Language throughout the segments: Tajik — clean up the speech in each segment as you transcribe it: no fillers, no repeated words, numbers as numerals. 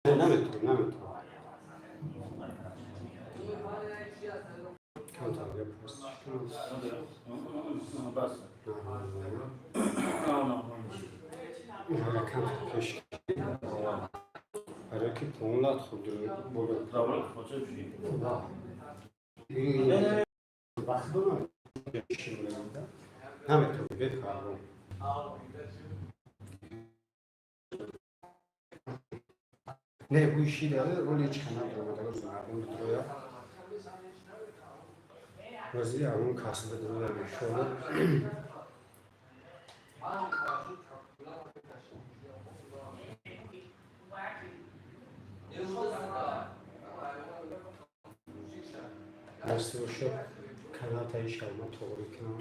Наметавон, наметавон. Камтар гап ҳаст. Бас. Камтар пеш. Барои ки понлат хуб боло. Добро, хочешь? Вақт дорам. Наметавон, бефармо. Не, бӯи шида, роли ҳеч кана даромада, мардум бидроя. Рози ягон кас бидроя, иншолло. Насиб бошад, каналта иншалло тоғрӣ кунам.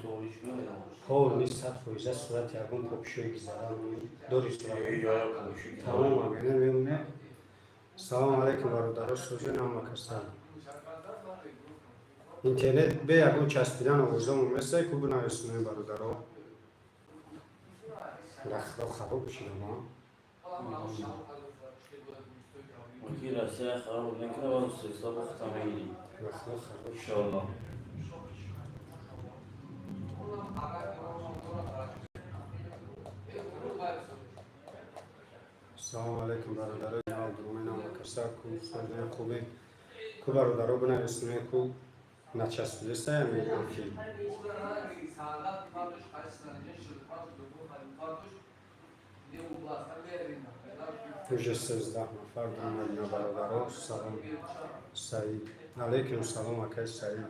Ҳо, ни 100% сурати ягон попишое ки задан дори сурат. Тамом, агар мемона. Салом алейкум, бародаро, сӯзен ҳама каса. Интернет бе ягон часпидан овозамо месай ку бинависонем, бародаро. Рахло хароб шидам. Ки Россия хароб мекунад, ва ҳисоб хата мегирӣ. Рахло хароб. Иншоалло. Салом алейкум, бародаро, дурумен ҳама каса ку сӯзен хубе. Ку бародаро бинависонем ку начаспидесая мегӯям ки. Уже 13 нафар омадина, бародаро. Салом, Саид. Алейкум салом, акай Саид.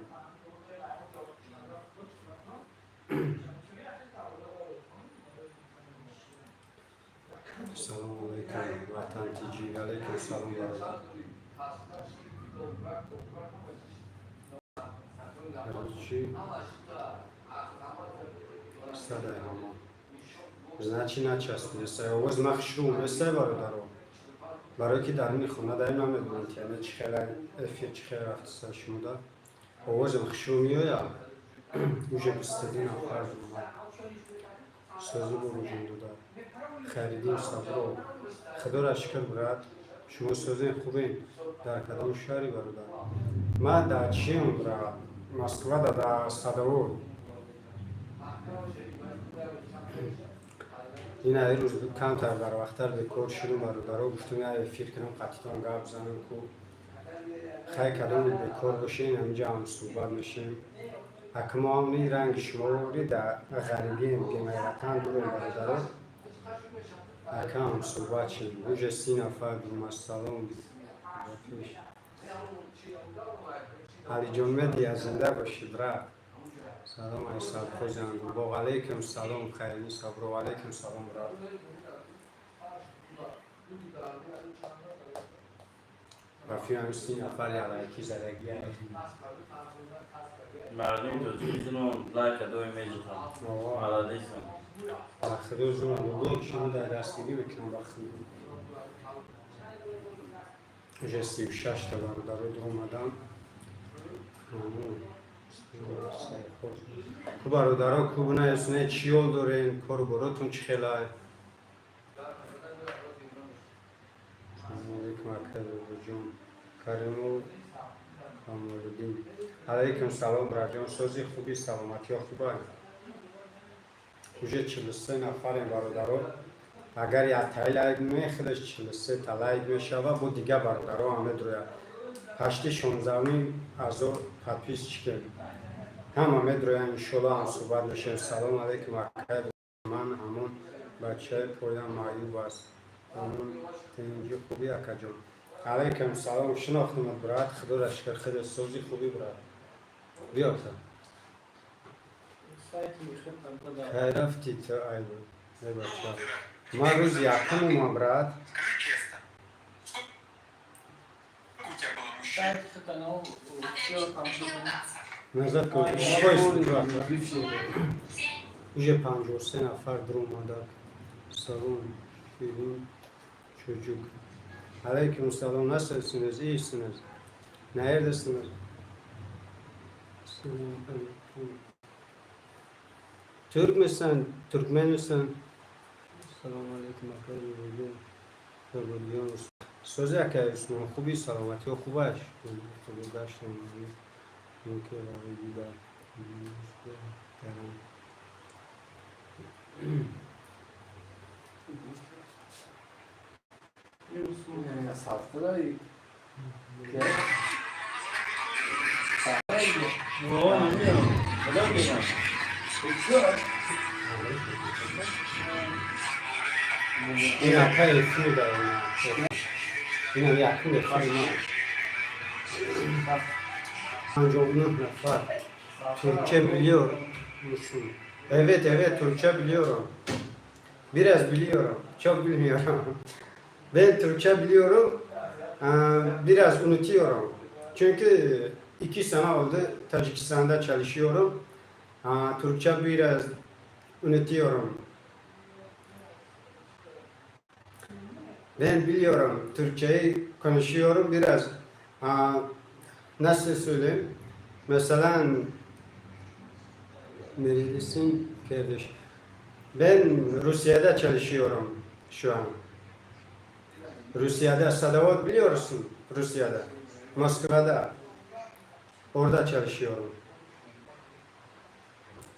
Салом алейкум, Ватан Тиҷи. Алейкум салом, бародар. Короче, садай ҳама. Значит, начаспидесай. Овоз ма хушрӯ месай, бародаро. Барое ки дар ини хона даим намедонам интернет чӣ хела, эфир чӣ хела рафтиса шумода. Овозам хушрӯ меояд. Уже 22 нафар омад. Созу бурӯҷон дода. Хайриддин Сабров. Худоро шукр, брат. Шумо созен, хубен? Дар кадом шаҳри, бародар? Ман дар чием, брат? Москва да дар Садовод. Ин ай рӯз камтар барвақттар бекор шудум, бародаро, гуфтум я эфир кунам, қатитон гап занам ку. Хай, кадоми бекор бошен, ҳаминҷа ҳам суҳбат мешем. Ака мо ҳам ни ранги шумори дар ғарибием, гемайратан дурем, бародаро. Ака ҳам суҳбат шем. Уже 30 нафар дурума. Салом. Пеш. Алиҷон Медия, зинда бошӣ, брат. Салом ай сабхози ангурбоғ. Алейкум салом, Хайрини Сабров. Алейкум салом, брат. Рафиам 30 нафари алайки задагӣ. Мардуми тоҷикистон лайка дои меҷиҳанд. Молодецам. Ба худо зурам бобо, шумо дар дастгирӣ мекунам, ба худо. Уже 36 та бародаро омадан. Ку бародаро, ку бинависонед, чӣ ёл дорен, кору боротон чӣ хелай. Салому алейкум, акай бобоҷон. Каримов Камолиддин. Алейкум салом, братҷон, сози хуби, саломатиҳо хубай. Уже 43 нафарем, бародаро. Агар яктаи лайк мехӯреш, 43 та лайк мешава, бо дигар бародаро ҳам медрояд. Ҳашти шонздаҳним ҳазор подписчикем. Ҳама медроянд, иншолло, ҳам суҳбат мешавем. Салом алейкум, акай, ман ҳамон бачаи поям маъюб аст. Ҳамон тинҷи хуби, акаҷон. Алейкум салом, шинохтамат, брат, худоро шукр, хеле сози хуби, брат. Биё та. Кай рафтӣ ту, ай эй бача? Ман рӯзи якум омам, брат. Скажи честно, сколько у тебя было мужчин? Назад кун. Бойс, брат. Уже 53 нафар дуромада. Салом, Ширин çocuk. Aleyküm selam. Nasılsınız? İyisiniz? Neredesiniz? Selam aleyküm. Türk müsün? Türkmen misin? Салому алейкум, акай Бобоҷон. Бобоҷон. Сози, акай Усмон, хуби, саломатиҳо хубаш? Худо гаштам. Мумкин дида. Дарам. Сафтадай. О, намедонам. Худо мегам. Ин акай эфир дарам. Инам якум эфири ма. 59 нафар. Türkçe biliyor musun? Evet, Türkçe biliyorum. Biraz biliyorum. Çok bilmiyorum. Ben Türkçe biliyorum. Biraz unutuyorum. Çünkü 2 sene oldu Tacikistan'da çalışıyorum. Türkçe biraz unutuyorum. Ben biliyorum Türkçeyi, konuşuyorum biraz. Nasıl söyleyeyim? Mesela nerelisin kardeş? Ben Rusya'da çalışıyorum şu an. Rusya'da Sadavot biliyorsun, Rusya'da. Moskova'da. Orada çalışıyorum.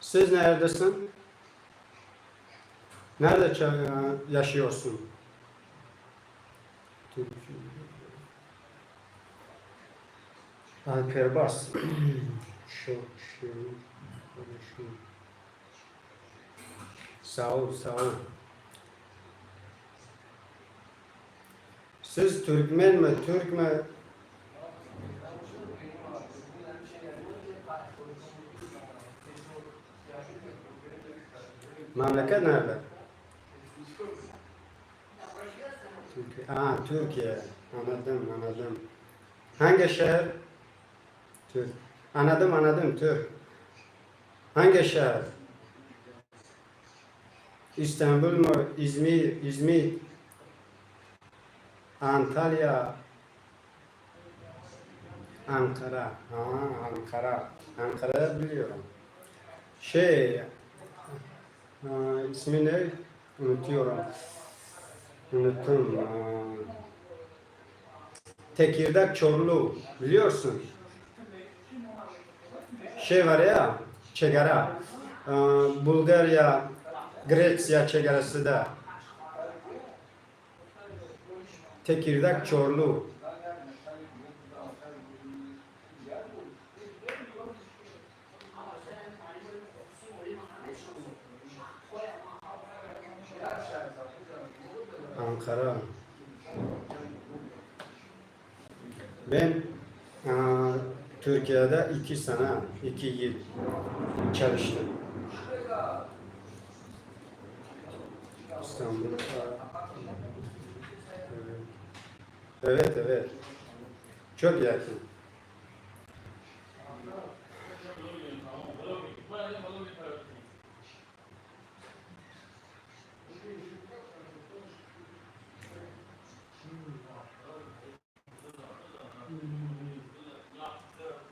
Siz neredesin? Nerede yaşıyorsun? Türkiye. Alper Bas. Şu, şu, şu. Sağ ol, sağ ol. Siz Türkmen mi, Türk mü? Memleket nerede? Türkiye. Aa, Türkiye. Anladım, anladım. Hangi şehir? Türk. Anladım, anladım, Türk. Hangi şehir? İstanbul mu? İzmir, İzmir, Antalya, Ankara. Ha, Ankara. Ankara'yı biliyorum. Şey, ha, ismi ne? Unutuyorum. Unuttum. Ha. Tekirdağ Çorlu. Biliyorsun. Şey var ya, Çegara. Bulgarya, Grecia çegarası da. Tekirdağ Çorlu. Ankara. Ben Türkiye'de 2 sene, 2 yıl çalıştım. İstanbul. Evet. Çok yakın.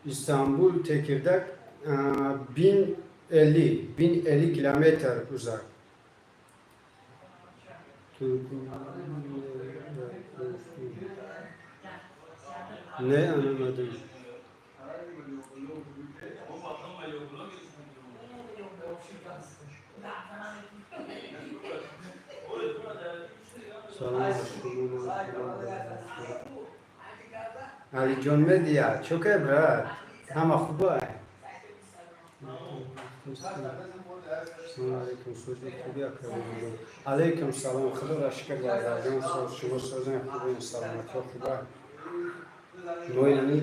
İstanbul Tekirdağ 1050 1050 kilometre uzak. Türk ne, anlamadım. Salam. Ali John Media çok брат. Ҳама хуба. Салом алейкум, сози, хуби, акрамҷон? Алейкум салом, худоро шукр, бародарҷон, соз, шумо созен, хубен, саломатиҳо хуба? Мо яъни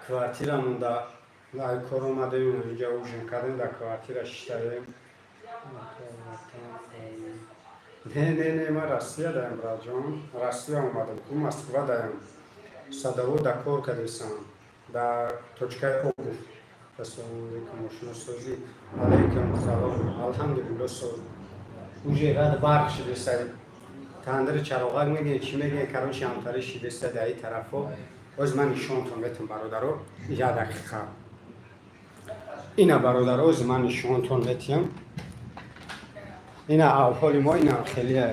квартирамонда ай кор омадем, инҷа ужин кардем, дар квартира шиштаем. Не, ман Россия даем, братҷон, Россия омадам ку, Москва даем, Садово да кор кардесам, дар точкаи обув. Ассалому алейкум, ошносозӣ? Алейкум салом, алҳамдулилло, соз. Уже рад барқ шидеса, тандири чароғак мегӯен, чӣ мегӯен, короче, ҳамтари шидеса дар ин тарафҳо. Оз ман нишонтон метам, бародаро, як дақиқа. Ина, бародаро, оз ман нишонтон метиҳам. Ина аҳволи мо инам хеле.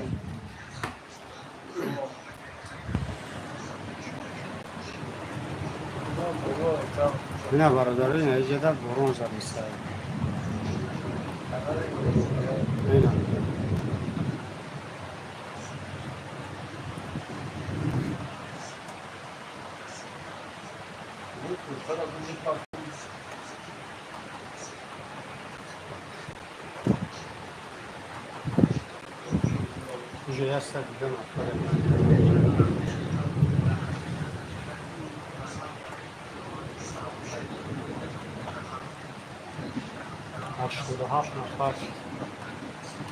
Ина бародаро, ина иҷода борон задиста. Ина. Уже 102 нафар. 87 нафар.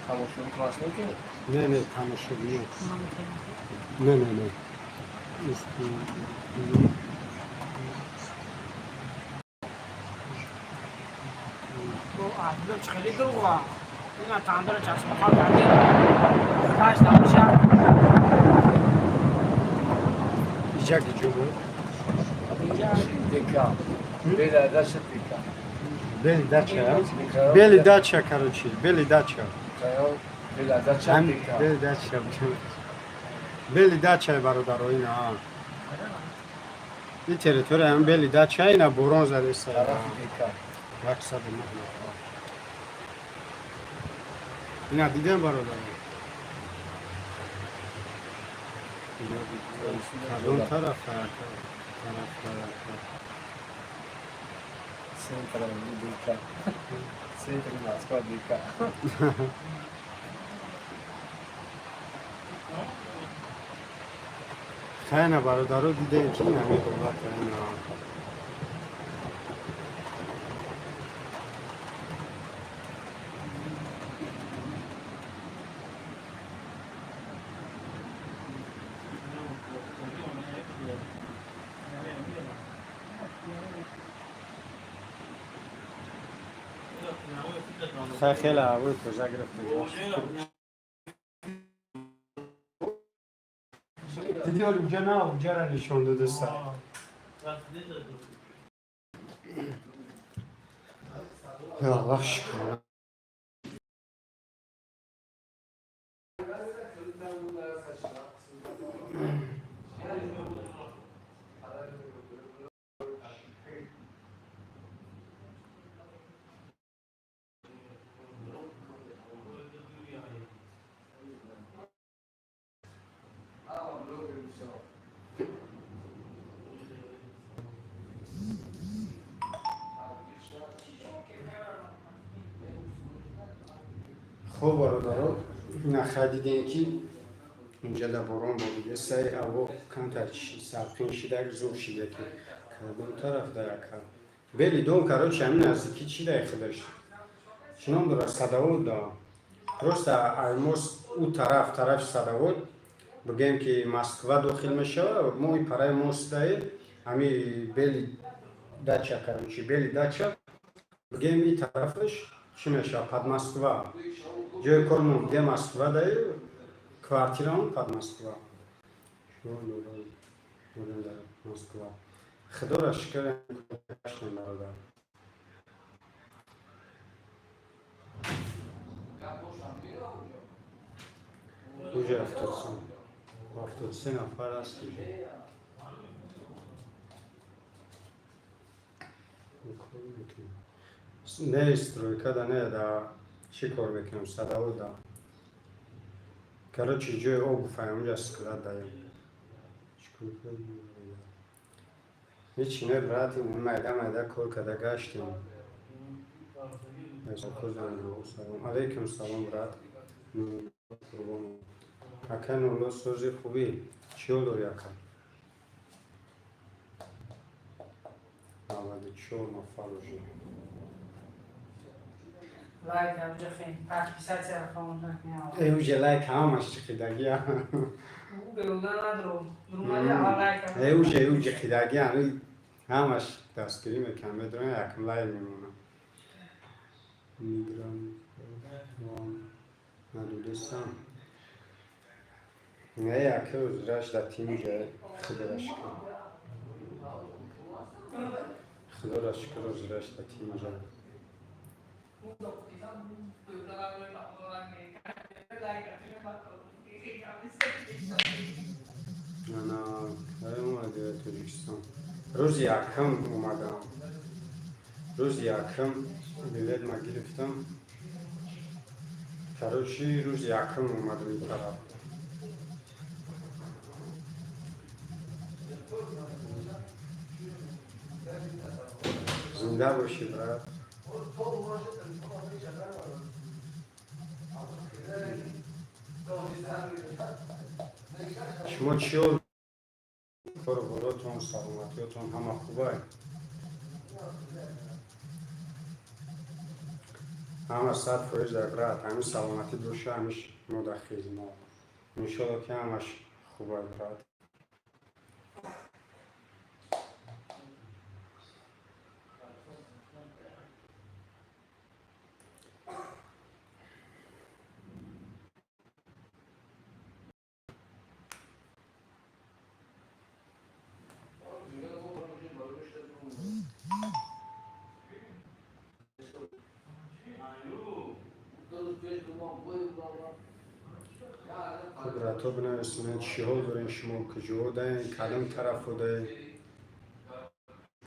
Тамошои класс мекунӣ? Не, не, тамошобино. Не, не, не. Хеле дуруға. Ина тандира чашмахон кардем. Таш намеша. Иҷа киҷо буд? Инҷа Дека. Бела дача дека. Белый дача, а? Белый дача, короче, белый дача. Бела дача Ҳам дека. Белый дача. Белый дача, бародаро, ина. Ин территория ҳам белый дача, ина борон задеста. Тарафи дека. 109 нафар. Ина дидем, бародаро. Кадом тараф? Тараф, тараф. Центр дека. Центр Москва дека. Хайна, бародаро, дидем, ки ҳамин ҳолата ина. Хай, хеле ҳавои тоза гирифтем. Диди, оли уҷа на, уҷара нишон додеста. Я Аллоҳ, шукр. Хуб, бародаро, ина хай дидем, ки инҷа да борон боридеста, ҳаво камтар салқин шидак, зур шида, ки кадом тараф да яка белый дом, короче, ҳамин наздики чи дай худаш чӣ ном дорад, Садовод да. Просто ай мост ӯ тараф, тарафи Садовод, бигӯем, ки Москва дохил мешавад, мо и параи мост даи ҳами белый дача, короче, белый дача, бигӯем, и тарафаш чӣ мешавад, под Москва. Ҷои кормон где Москва даи, квартираон под Москва дар Москва. Худоро шукр, бародар. Уже 73 нафар аст уже. Не, стройка да не, да чӣ кор мекунам, Садовод да. Короче, ҷои обувь ҳамҷа склад даем. Ҳечи не, брат, майда майда кор карда гаштем. Алейкум салом, брат. Ака Нурло, сози, хубӣ, чӣ ҳол дорӣ, ака? 94 нафар уже. Лайк ҳамҷа хен. Подписаться фаромӯш накунед. Э, уже лайк ҳамаш чиқидагия. Ӯ беруда надро. Друмади аввал лайк. Э, уже қидагия, ҳамаш дастгирӣ мекунам, медонам, якм лайк мемонам. Мигран надодестам. Не, яке узраш да тимҷа, худора шукр. Худора шукр, узраш да тимҷа. Ана кай омадӣ Тоҷикистон? Рӯзи якум омадам. Рӯзи якум билет ма гирифтам. Короче, рӯзи якум омадам ин тараф. Зинда бошӣ, брат. Шумо чиё, кору боротон, саломатиётон ҳама хубай? Ҳама 100% брат, ҳамин саломатӣ боша, ҳамиш мо дар хизмат. Иншолло, ки ҳамаш хубай, брат. Хуб, брато, бинависонед, чӣ ҳол дорем шумо, куҷо даем, кадом тарафо даем,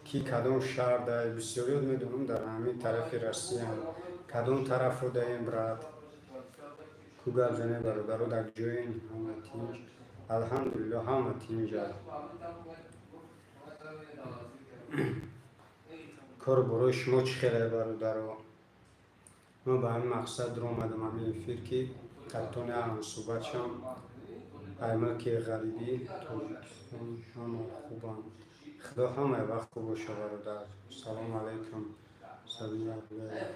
ки кадом шаҳр дай. Бисёриёт медонам, дар ҳамин тарафи Россиян. Кадом тарафо даем, брат? Ку гап занем, бародаро, дар ҷоен? Ҳама тинҷ, алҳамдулилло, ҳама тинҷа. Кору борои шумо чӣ хеле, бародаро? Ман ба ҳамин мақсад омадам ҳамин эфир, ки қаттони ҳамсӯҳбат шам. Ай мулки ғарибӣ Тоҷикистон ҳама хубанд. Худо ҳамаи вақт хуб боша, бародар. Салому алайкум, Сабина Абдуллаева.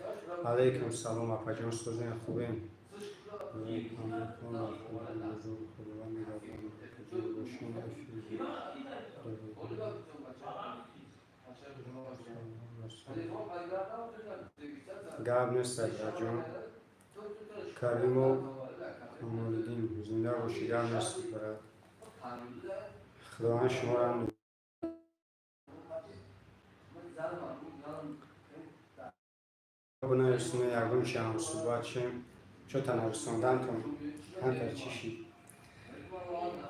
Алайкум салом, апаҷон, созем, хубем. Худованд нигаҳбон, куҷо бошем, эфир. Гап нест, саҷон. Каримов Камолиддин, зинда бошӣ, гап нест, брат. Худованд шуморо ҳам бинависонед, ягон чи ҳамсӯҳбат шем. Чо нависондантон камтар чӣ шид?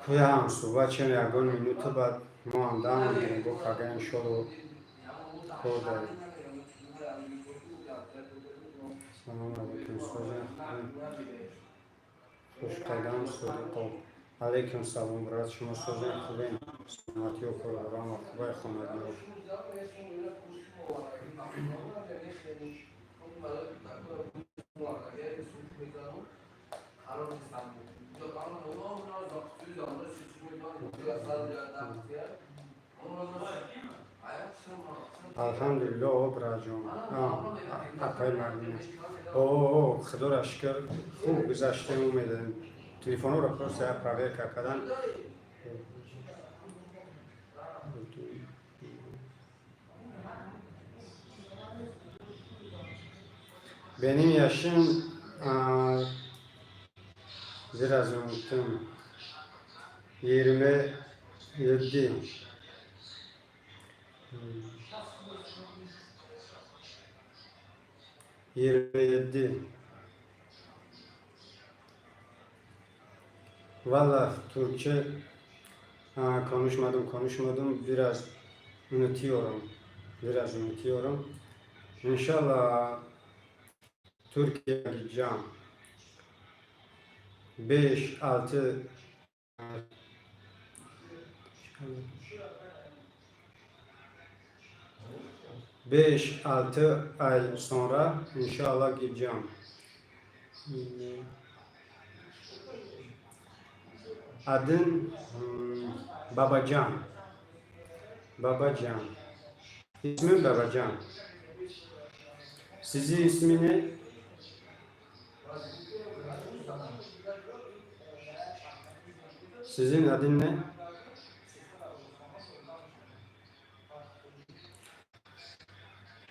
Кӯя ҳамсӯҳбат шем ягон минута, баъд мо ҳам дам мегирем, бо пага иншолло кор дорем. Салому алайкум, созем, хушқадам Содиқов. Алайкум салом, брат, шумо созем, хубем? Саломатиё, корбарама хубай, хонагиё? Алҳамдулилло, о, братҷон, апай Мардина. О, худоро шукр, хуб гузаштем, умедем. Телефонҳоро просто як проверка кардан. Benim yaşım biraz unuttum. 27. 27. Valla Türkçe konuşmadım konuşmadım, biraz unutuyorum. Biraz unutuyorum. İnşallah Türkiye'ye gideceğim. 5, 6 5-6 ay sonra inşallah gideceğim. Adın Babacan. Babacan. İsmim Babacan. Sizin ismi ne? Sizin adın ne?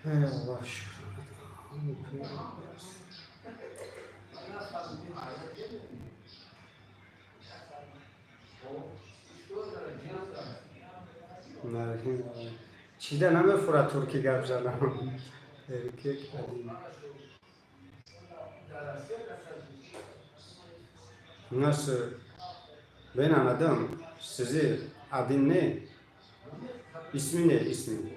Ey Allah şükür. Чида намефура турки гап задам. Erkek adın. Nasıl? Ben anladım. Sizi adın ne? İsmi ne ismi?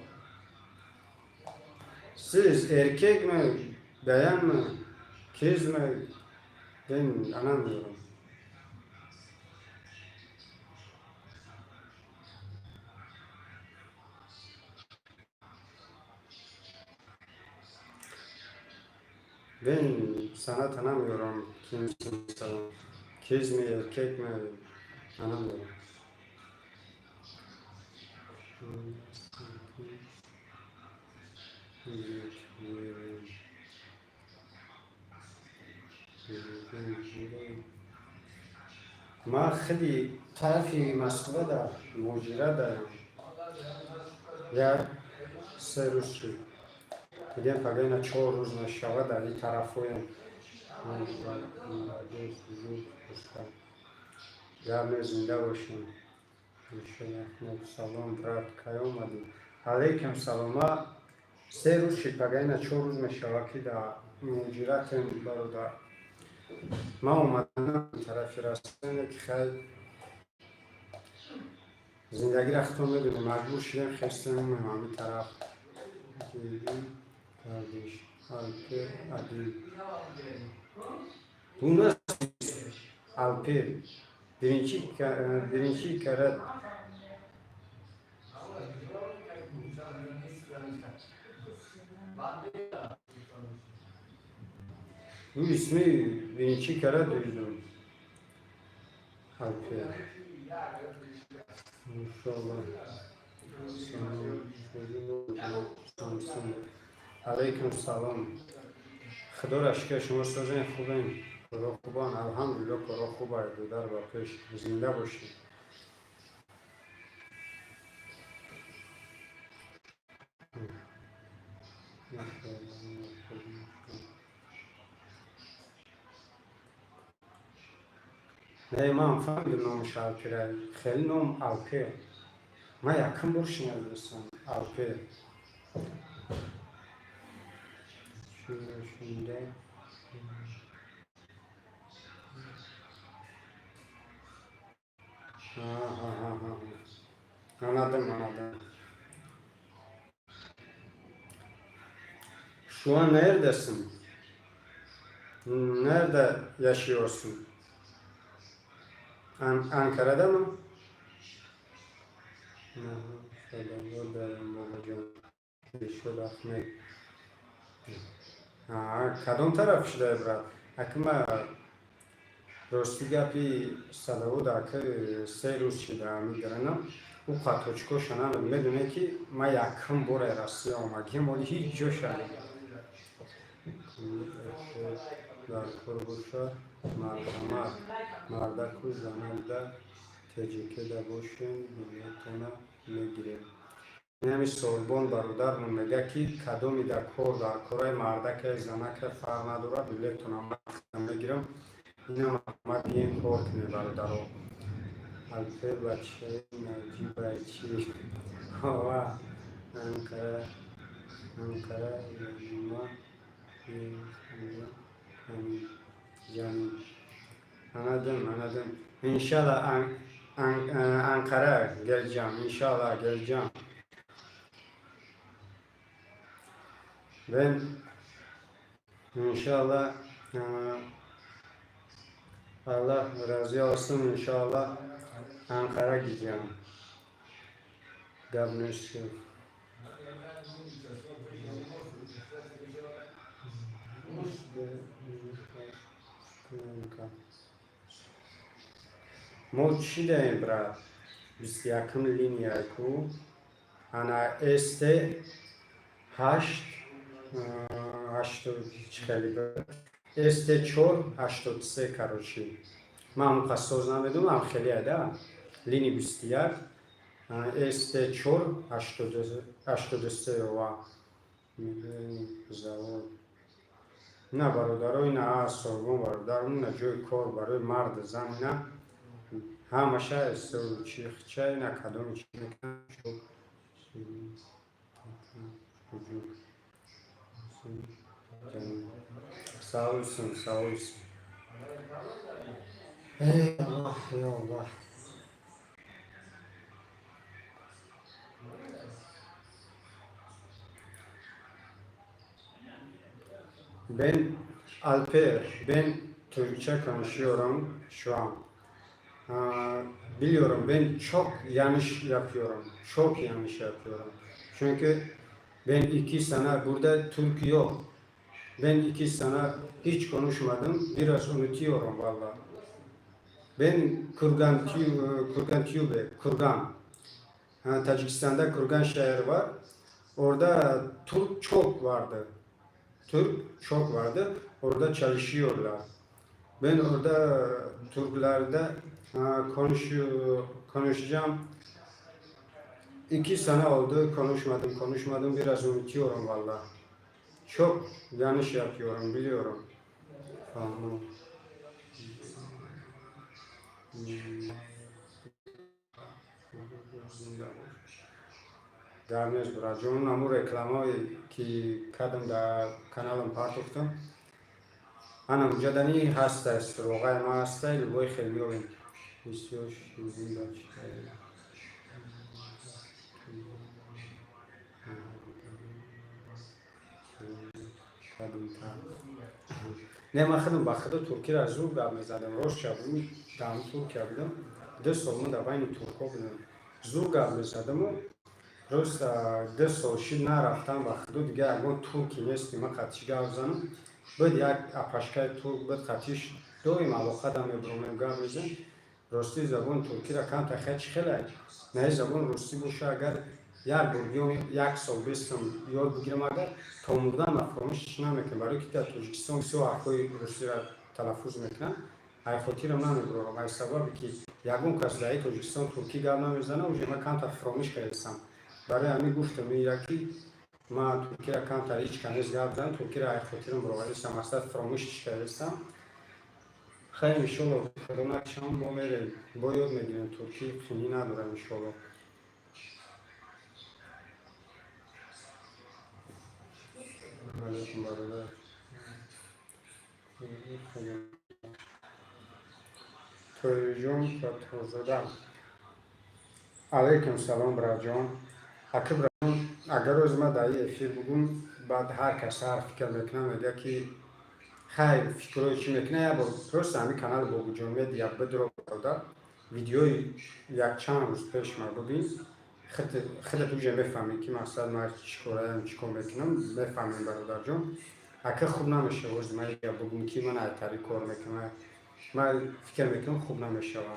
Siz erkek mi? Bayan mı? Kız mı? Ben anlamıyorum. Ben sana tanımıyorum. Kimsin sen? Kız mı erkek mi? Anlamıyorum. Ма хеле тарафи Москва да муҳоҷират дарам. Як 3 рӯз шуд. Дидем пагоҳ 4 рӯз нашава дар ин тарафҳоям. Гап не, зинда бошем. Салом, брат, кай омадӣ? Алейкум салом. Ма 3 рӯз шуд, пагоҳ 4 рӯз мешава, ки дар муҳоҷиратем, бародар. Ман омаданам тарафи Россия, ки хай зиндагиро худтон медонем, маҷбур шудем, хестем, омем ҳамин тараф. Kardeş, Alper Adil. Bu nasıl Alper? Birinci kere bu ismi birinci kere duydum. Alper. İnşallah. Samsun. Алейкум салом. Худоро шукр, шумо созен, хубем? Худо хубан, алҳамдулилло, коро хуба, дудар ба пеш, зинда бошед. Не, ман фаҳмидам номаш Алпера. Хеле ном Алпер. Ман якум бор шунидастам Алпер. Шунда. Ha. Anladım, anladım. Şu an neredesin? Nerede yaşıyorsun? Ankara'da mı? Selam babacığım. Şöyle Ahmet. Кадом тараф шуда, брат? Акма рости гапи Садовод ака 3 рӯз шуда мидаранам. Ӯ қаточкоша намедоне, ки ман якум боре Россия омадем, оли ҳеҷ ҷоша дар кор боша, марҳамат, мардаку зананда теҷикеда бошем, билетона мегирем. Инами Сорбон бародармон мега, ки кадоми дар кор дар кораи мардака занака фарқ надорад, билетона мегирам. Ина марҳамат, биен кор кунед, бародаро. Алфе бачаи наҷибай чи ова Анкара, Анкара ма. Canım. Anladım, anladım. İnşallah Ankara geleceğim. İnşallah geleceğim. Ben inşallah Allah razı olsun, inşallah Ankara gideceğim. Gabnesi. Мо чӣ даем, брат? 21-м линия ку ана СТ ҳашт ҳаштод чӣ хеле, СТ 4 83, короче, ман ҳамон соз намедонам, хеле ада линии 21 СТ 4 83 ова завод. На, бародаро, ина Сорбон бародар, ина ҷои кор барои марду зан, ина ҳамаша чихча, ина кадоми чи мекунад. Sağ olsun, sağ olsun. Ey Аллоҳ, ё Аллоҳ. Ben Alper, ben Türkçe konuşuyorum şu an. Biliyorum ben çok yanlış yapıyorum. Çok yanlış yapıyorum. Çünkü ben 2 sene burada Türk yok. Ben 2 sene hiç konuşmadım. Biraz unutuyorum vallahi. Ben Kurgan, Kurgan Tübe, Kurgan. Ha, Tacikistan'da Kurgan şehri var. Orada Türk çok vardı. Türk çok vardı. Orada çalışıyorlar. Ben orada Türklerde konuşacağım. 2 sene oldu konuşmadım, konuşmadım. Biraz unutuyorum valla. Çok yanlış yapıyorum biliyorum. Tamam. Дар нест, браҷон, аму рекламое ки кардам дар каналам партохтам, ана муҷадани ҳаста, суроғаи ма ҳаста, любой хел меёбем. Бисёр ширин бача. Не, ман худам ба худо туркиро зур гап мезадам. Рост шаб дар Туркия будам, 2 сол ман дар байни туркҳо будам, зур гап мезадаму просто 2 сол шид нарафтам ба худо, дига ягон турки нест ки ман қатиш гап занам. Буд як апашкаи турк буд, қатиш доим алоқада мебуромем, гап мезанем. Рости забони туркиро камтар хечи хеле наи забони русӣ боша, агар як бор биём, як сол бистам ёд бигирам, агар то мурдан ман фаромӯшш намекунам, барои ки дар Тоҷикистон бисёр ҳарфҳои русиро талаффуз мекунанд, ай хотирам намебурорам. Ай сабабе ки ягон кас дар Тоҷикистон туркӣ гап намезанад, уже ман камтар фаромӯш кардастам. Барои ҳамин гуфтам ира ки ман туркиро камтар ҳеҷ канез гап занам, туркиро ай хотирам буровардастам, асла фаромӯшш кардастам. Хайр, иншолло, худо накшам, бо мерем, бо ёд мегирем, туркӣ қинӣ надорам, иншолло. Алейкум, бародар. Тоҳирҷон Фатҳзода, алайкум салом, браҷон. Ака, браҷон, агар рӯз ма дар эфир бугум, баъд ҳар кас ҳар фикр мекунам, мега ки хайр, фикрҳои чӣ мекунад. Як бор просто ҳамин канали Бобуҷон Медиа бидро, бародар, видеои якчанд рӯз пеш ма бубин, худат уже мефаҳмӣ ки мақсад ман чӣ кораям, чӣ кор мекунам, мефаҳмем, бародарҷон. Ака, хуб намешава ози ман я бугум ки ман айтари кор мекунам. Ман фикр мекунам, хуб намешава.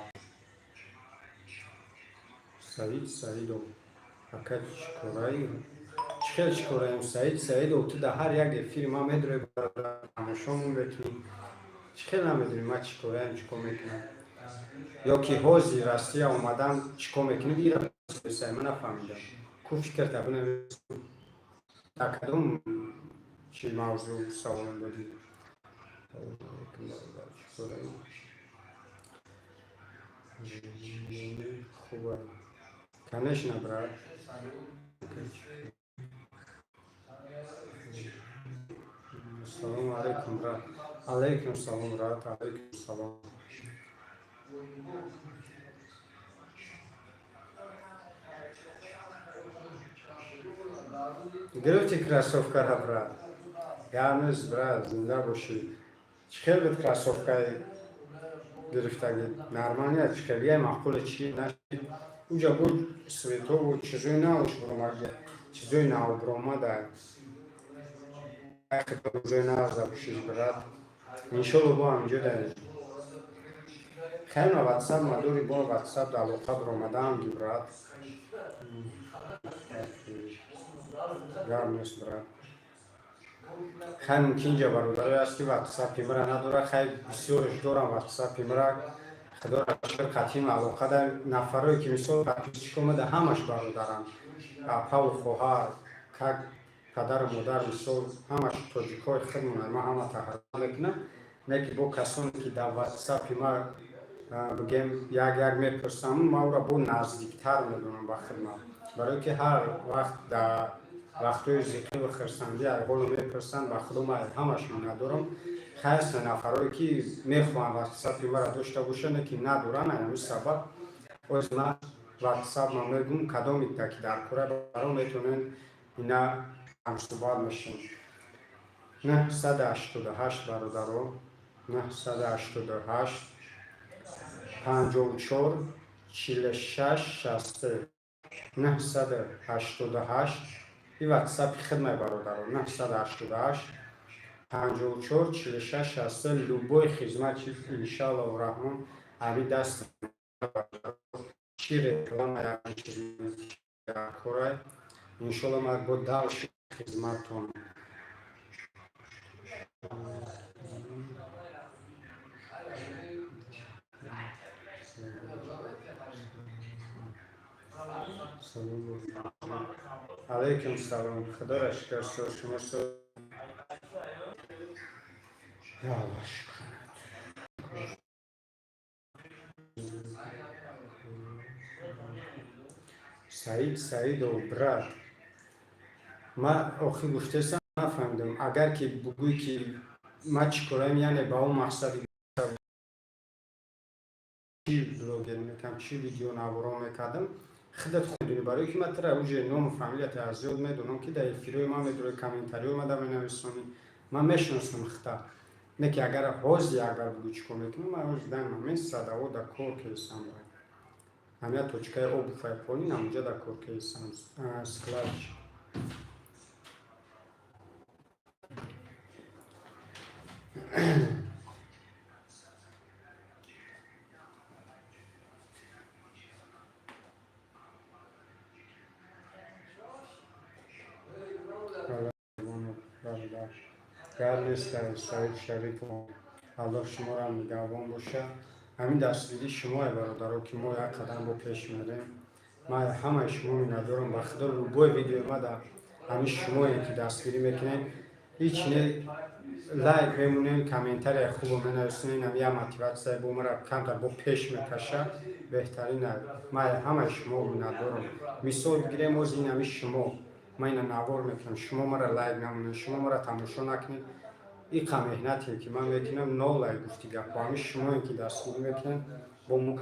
Саид Саидов, ака, чӣ кораи, чӣ хел чӣ кораем? Саид Саидов, ту дар ҳар як эфири ман медурӣ, бародар, тамошомон мекунӣ. Чӣ хел намедонӣ ман чӣ кораям, чӣ кор мекунам? Ё ки ҳозир Россия омадам, чӣ кор мекунӣ? Ира ман нафаҳмидам ку фикрта бинавис, дар кадом чӣ мавзӯъ саволам додӣ? Чӣ кораем? Хуба, конечно, брат. Ассалому алайкум, брат. Алайкум салом, брат, алайкум салом. Гирифти кроссовкара, брат? Ганез, брат, зинда бошӣ. Чӣ хел буд кроссовкаи гирифтагӣ? Нормально, чӣ хел я маъқуле чӣ нашид? Уҷа буд светову чизои навш буромад, чизои нав буромада. Рӯзои нав запушиш, брат. Иншолло, бо ҳаминҷо дар хайр, ватсап мадори, бо ватсап алоқа буромадаам ги, брат. Гап нест, брат. Хай, мумкин ҷа бародарое аст ки ватсапи мара надора. Хай, бисёрш дорам ватсапи мара, худоро шукр, қатъин алоқа дар нафарое ки мисол подписчик омада, ҳамаш бародарам, апаву хоҳар, как падару модар, мисол ҳамаш тоҷикҳои худмонанд. Ман ҳама таҳаррум мекунам, не ки бо касоне ки дар ватсапи ма бигем як як мепурсам, ман ӯро бо наздиктар медонам ба хидмат, барое ки ҳар вақт дар вақтҳои зиқиву хирсандӣ ҳоло мепурсанд. Ба худо, ман ҳамаш миннатдорам. Ҳаст нафарое, ки мехоҳанд ватсапи маро дошта бошанд, ки надоранд. Ҳамин сабаб оз ман ватсап ма мегум, кадоме ки дар кора баро метавонед, ина ҳамсӯҳбат мешем. 988, бародаро, 988 54 46 63, 988. И ватсапи хидмай, бародаро, 988 54 46 63. Любой хизмат, чи иншаллоҳу раҳмон, ҳами даст чи реклама, чиз корай, иншолло ман бо дальше хизматтон. Алейкум салом, худоро шукр, шумо? Я Аллоҳ, шукр. Саид Саидов, брат, ма охи гуфтесам, нафаҳмидам. Агар ки бугӯй, ки ма чӣ кораем, яъне ба он мақсади чӣ блогер мекардам, чӣ видео наворо мекардам, худат худ медонӣ. Барое ки ман тара уже ному фамилията аз ёд медонам, ки дар эфирҳои ман медорӣ, комментариҳои ман да менависонӣ, ман мешиносам хита. Не ки агар ҳозир, агар бугӯй чӣ кор мекунам, ман ҳозир дар момент садаво дар кор кесам, ҳамя точкаи обуфай полин ҳамуҷа дар кор кесам, склад. Гап нест, Саид Шарипов, Аллоҳ шуморо нигаҳбон боша. Ҳамин дастгирии шумое, бародаро, ки мо як қадам бо пеш мерем. Ман ҳамаи шумо миннатдорам, ба худо. Любой видеои ма да ҳамин шумое, ки дастгирӣ мекунед, ҳеч не лайк мемонем, комментария хубо менависонем, инам як мотиватсия бо мара камтар бо пеш мекаша. Беҳтарин, ман ҳамаи шумо миннатдорам. Мисол бигирем, оз ин ҳами шумо, ман ина навор мекунам, шумо мара лайк намонед, шумо мара тамошо накунед, иқа меҳнате ки ман мекунам нол лайк. Гуфти гапҳо, ҳамин шумое ки дастгирӣ мекунед, бо мо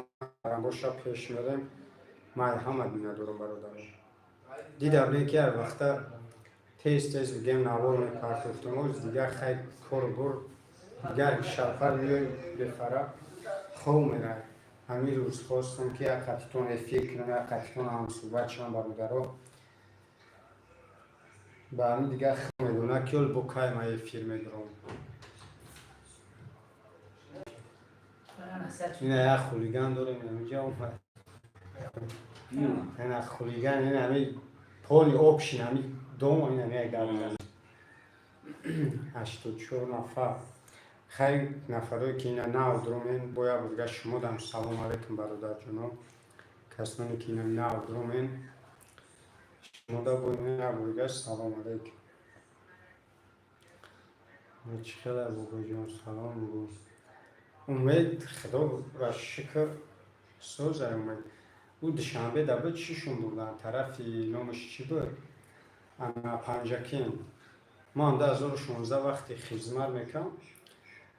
боша пеш мерем. Ман ҳама миннатдорам, бародарон. Дидам не ки ҳар вақта тез тез бигем навор мепартофтам, оз дигар хай кору бор, дигар шавҳар меои, бефара хов мерай. Ҳамин рӯз хостам, ки як қатитон эфир кунам, як қатитон ҳамсӯҳбат шавам, бародаро. Ба ҳамин дигар медона, ки ол бо кай ман эфир медорам. Ина як хулиган дорем инҷа омад, ина хулиган, ина ҳами поли обшин, ҳами дом, ина як гап. 84 нафар. Хай, нафарое ки ина нав дуромен, бояд бурга шумо дам салом алейкум, бародарҷоно. Касоне ки ина нав дуромен, шумода бояд бурга салом алейкум. Чӣ хела, бобоҷон? Салом бугу. Умед, худоро шукр, созай. Умед, ӯ Душанбе да буд, чишон бурдан тарафи, номаш чӣ буд, ана Панҷакент. Ман 2016 вақте хизмат мекардам,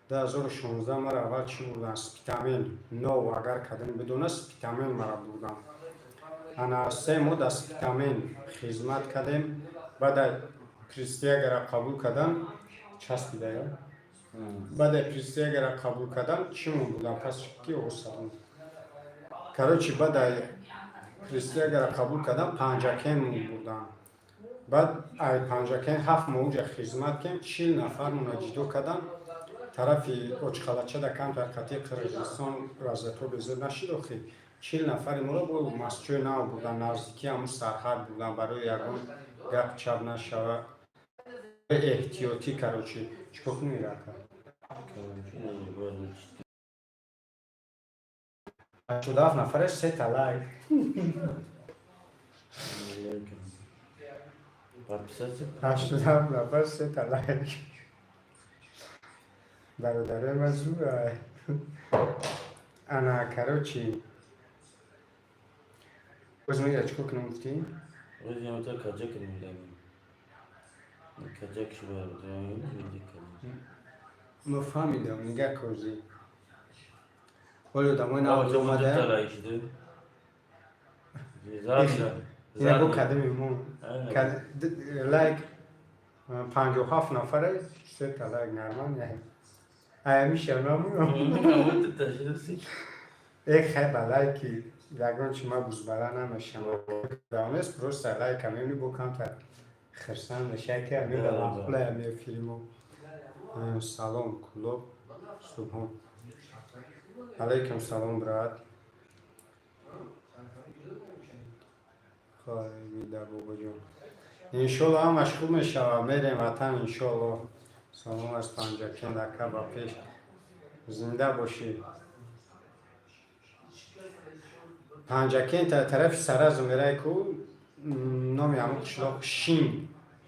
2016 мара аввал чӣ бурдан? Спитамен нов, агар кадом бидона, Спитамен мара бурдан. Ана 3 моҳ дар Спитамен хизмат кардем, баъд присягара қабул кардан, часпида ё баъд присягара қабул кардан, чимон бурдан пас ки осадон. Короче, баъд присягара қабул кардан, Панҷакен бурдан. Баъд ай Панҷакен 7 моҳ уҷа хизмат кардем, 40 нафармона ҷидо кардан тарафи Очхалачада, камтар қатъи Қирғизистон вазъиятҳо безор нашид. Охи 40 нафари моро бо Мастчои Нав бурдан, наздикии ҳамун сарҳад бурдан, барои ягон гап чап нашава, эҳтиётӣ. Короче, чикор кунем, рака? 87 нафаре, сета лайк. Подписаться? 87 нафар, сета лайк. Бародарои ман зура. Ана, короче, боз мега чикор кунам, гуфтӣ? Оз я вот каджак мегам. Каджак шуба. Мо фаҳмидам, нигаҳ козӣ. Ҳоли одамои нав омада. Ина бо кадами мо. Лайк 57 нафаре, сета лайк нормал не. Аями шамаму. Эх, хай ба лайки ягон чи ма бузбала намешам. Давнес просто лайка мебини, бо камтар хирсанд меша ки амира мақбула ами филму. Салом, Кулоб Субҳон. Алейкум салом, брат. Хайда, бобоҷон. Иншолло ҳамаш хуб мешавад, мерем ватан иншолло. Салом аз Панҷакент, ака, ба пеш. Зинда бошӣ. Панҷакент тарафи Саразм мерай ку, номи ҳамон қишлоқ Шинг.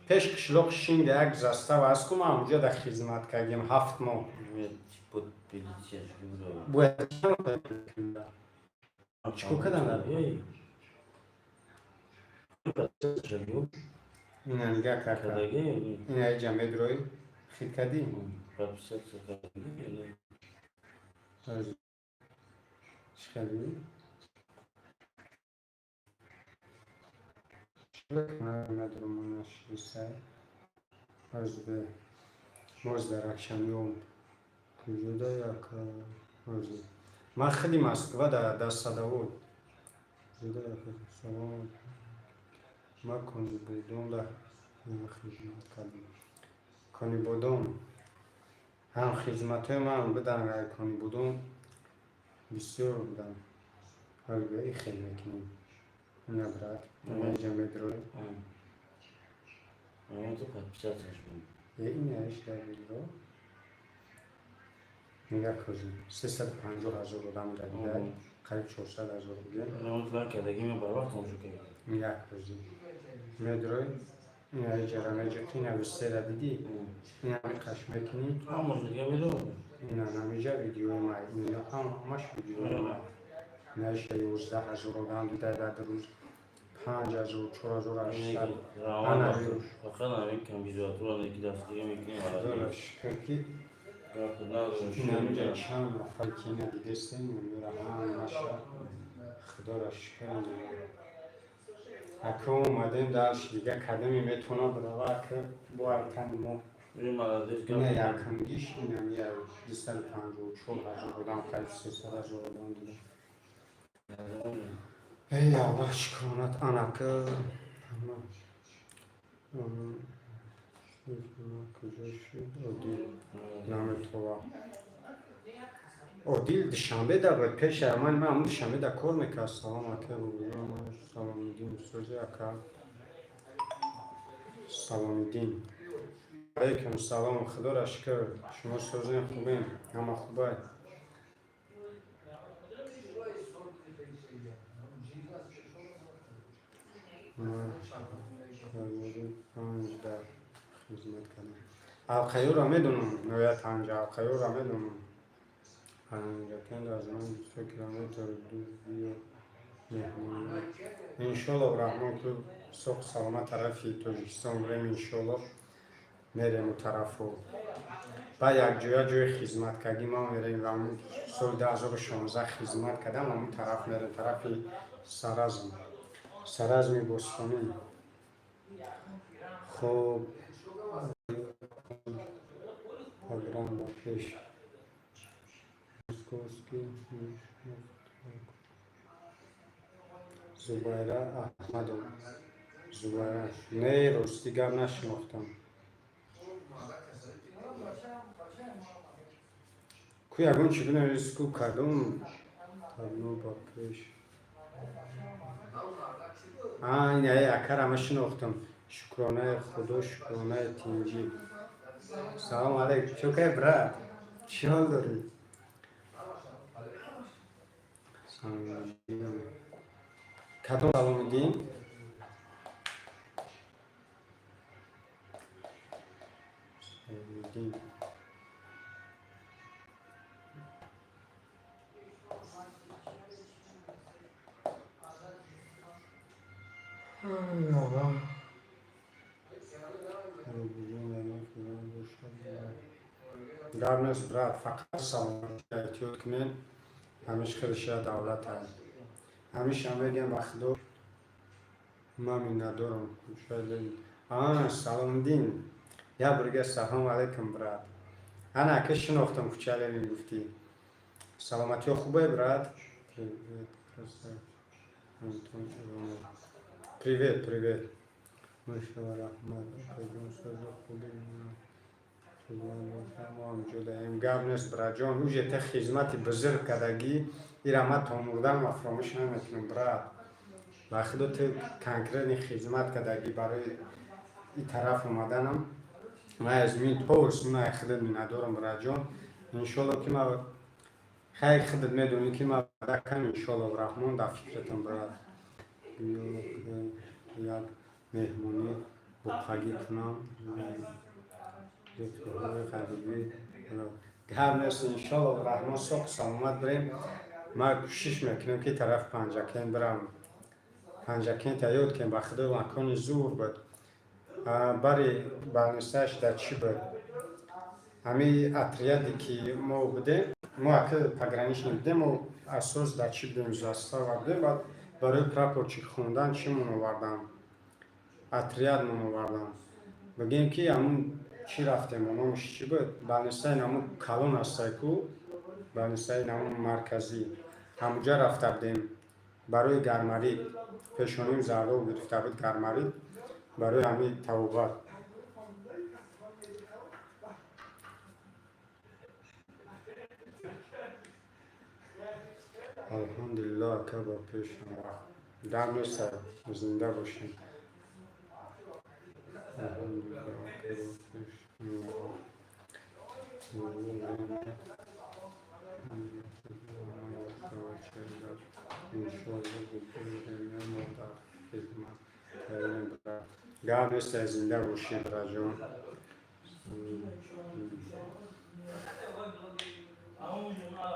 Пеш қишлоқ Шинг як застава аст ку, ман ҳамонҷо да хизмат кардем 7 моҳ. Бояд чикор кардам? Ина нигаҳ кард. Ина иҷа медрои хит кардӣ? Чӣ кардӣ? Моз дарахшаниём куҷода як ман хеле Москва дар Садовод. Салом, ма Конибодом да хизмат кардем. Конибодом ҳам хизматҳои ман будан, Конибодом бисёр буданд. Хел мекунем. Ина, брат, иҷа медрои. Ина ишда медро. Нигаҳ козӣ. 350 000 одам дида, қариб 400 000 бугем. Нигаҳ козӣ. Медрои, ина иҷара меҷиқи, ина висера дидӣ? Ина миқаш мекунӣ. Ина намиҷа видеои май, ина ҳамаш видеои май. Ина иша 11 000 одам дида дар рӯз. 5000, 4800. Худоро шукр ки инамиҷа чанд нафар ки ина дидестем, инро ҳамаша худоро шукр. Ака, омадем дарш дига кадаме метавона бирава, ака, бо айтани мо. Ина якумгиш инам 254 000 одам, қариб 300 000 одам дида. Эй Аллоҳ, шукронат анака. Куҷо шуд Одил? Наметова. Одил Душанбе да буд пеша ман, ман ҳамун Душанбе да кор мекард. Салом, ака, Саломиддин сози ака. Саломиддин. Алейкум салом, худоро шукр. Шумо созем, хубем, ҳама хубай. Панҷ дар хизмат кардам. Алқаюро медонам, ноя Танҷа, Алқаюро медонам. Панҷакент аз ман 23 километр дур, биё меҳмон. Иншолло, Раҳмон ку соқ саломат тарафи Тоҷикистон бирем, иншолло мерем у тарафу. Баъд якҷоя ҷои хизматкардӣ ма мерем ва соли 2016 хизмат кардам, ҳамун тараф мерем, тарафи Саразм. Саразми бостонӣ. Хоб, пограм ба пеш. Московский. Зубайра Аҳмадова. Зубайра. Не, рости гап нашинохтам. Ку ягон чӣ бинавис ку, кадом табно ба пеш. А, ина акара ма шинохтам. Шукронаи Худо, шукронаи тинҷӣ. Салом алейкум. Чӣ кай, брат? Чӣ ҳол дорӣ? Саломиддин. Кадом Саломиддин? Саломиддин. Ай, Аллоҳ. Гап нест, брат, фақат саломатӣ эҳтиёт кунед. Ҳамиш хелиша давлат аст. Ҳамиша мегӯям, ба Худо, ман миннатдорам. Саломиддин, як бурга салом алейкум, брат. Ана, ака, шинохтам, Кучаленин гуфтӣ. Саломатиҳо хубе, брат? Привет, красавчик. Антон Иванов. Привет, привет. Машалла, раҳмат, акаҷон, созу хуби. Мо ҳам ҷудаем. Гап нест, братҷон, уже те хизмати бузург кардагӣ, ира ман то мурданам фаромӯш намекунам, брат. Ба Худо, ту конкретный хизмат кардагӣ барои и тараф омаданам. Ман аз мин то усмона худат миннатдорам, братҷон. Иншолло, ки ман хайр, худат медонӣ, ки ман ваъда кам, иншолло раҳмон, дар фикратам, брат. Як меҳмонӣ буққагӣ кунам. Ғарибӣ. Гап нест, иншолло раҳмон, соқ саломат бирем. Ман кӯшиш мекунам, ки тараф Панҷакент бирам. Панҷакента ёд кем, ба Худо, макони зур буд. Бари больницааш дар чӣ буд? Ҳами отряде, ки мо будем, мо ака пограничник будем, мо асос дар чӣ будем, застава будем, баъд барои прапорчик хондан чӣ мон овардам? Отрядмон овардам. Бигем, ки ҳамун чӣ рафтем, номаш чӣ буд? Больницаи наму калон ҳастай ку, больницаи наму марказӣ. Ҳамуҷа рафта будем барои гармарид. Пешоним зардоб гирифта буд, гармарид, барои ҳамин табобат. Алҳамдулилло, ака, ба пешам гап нест, зинда бошем. Алҳамдулилло, ака, ба пешам. Иншолло, мо дар хизмат тайёрем, брат. Гап нест, зинда бошӣ, братҷон.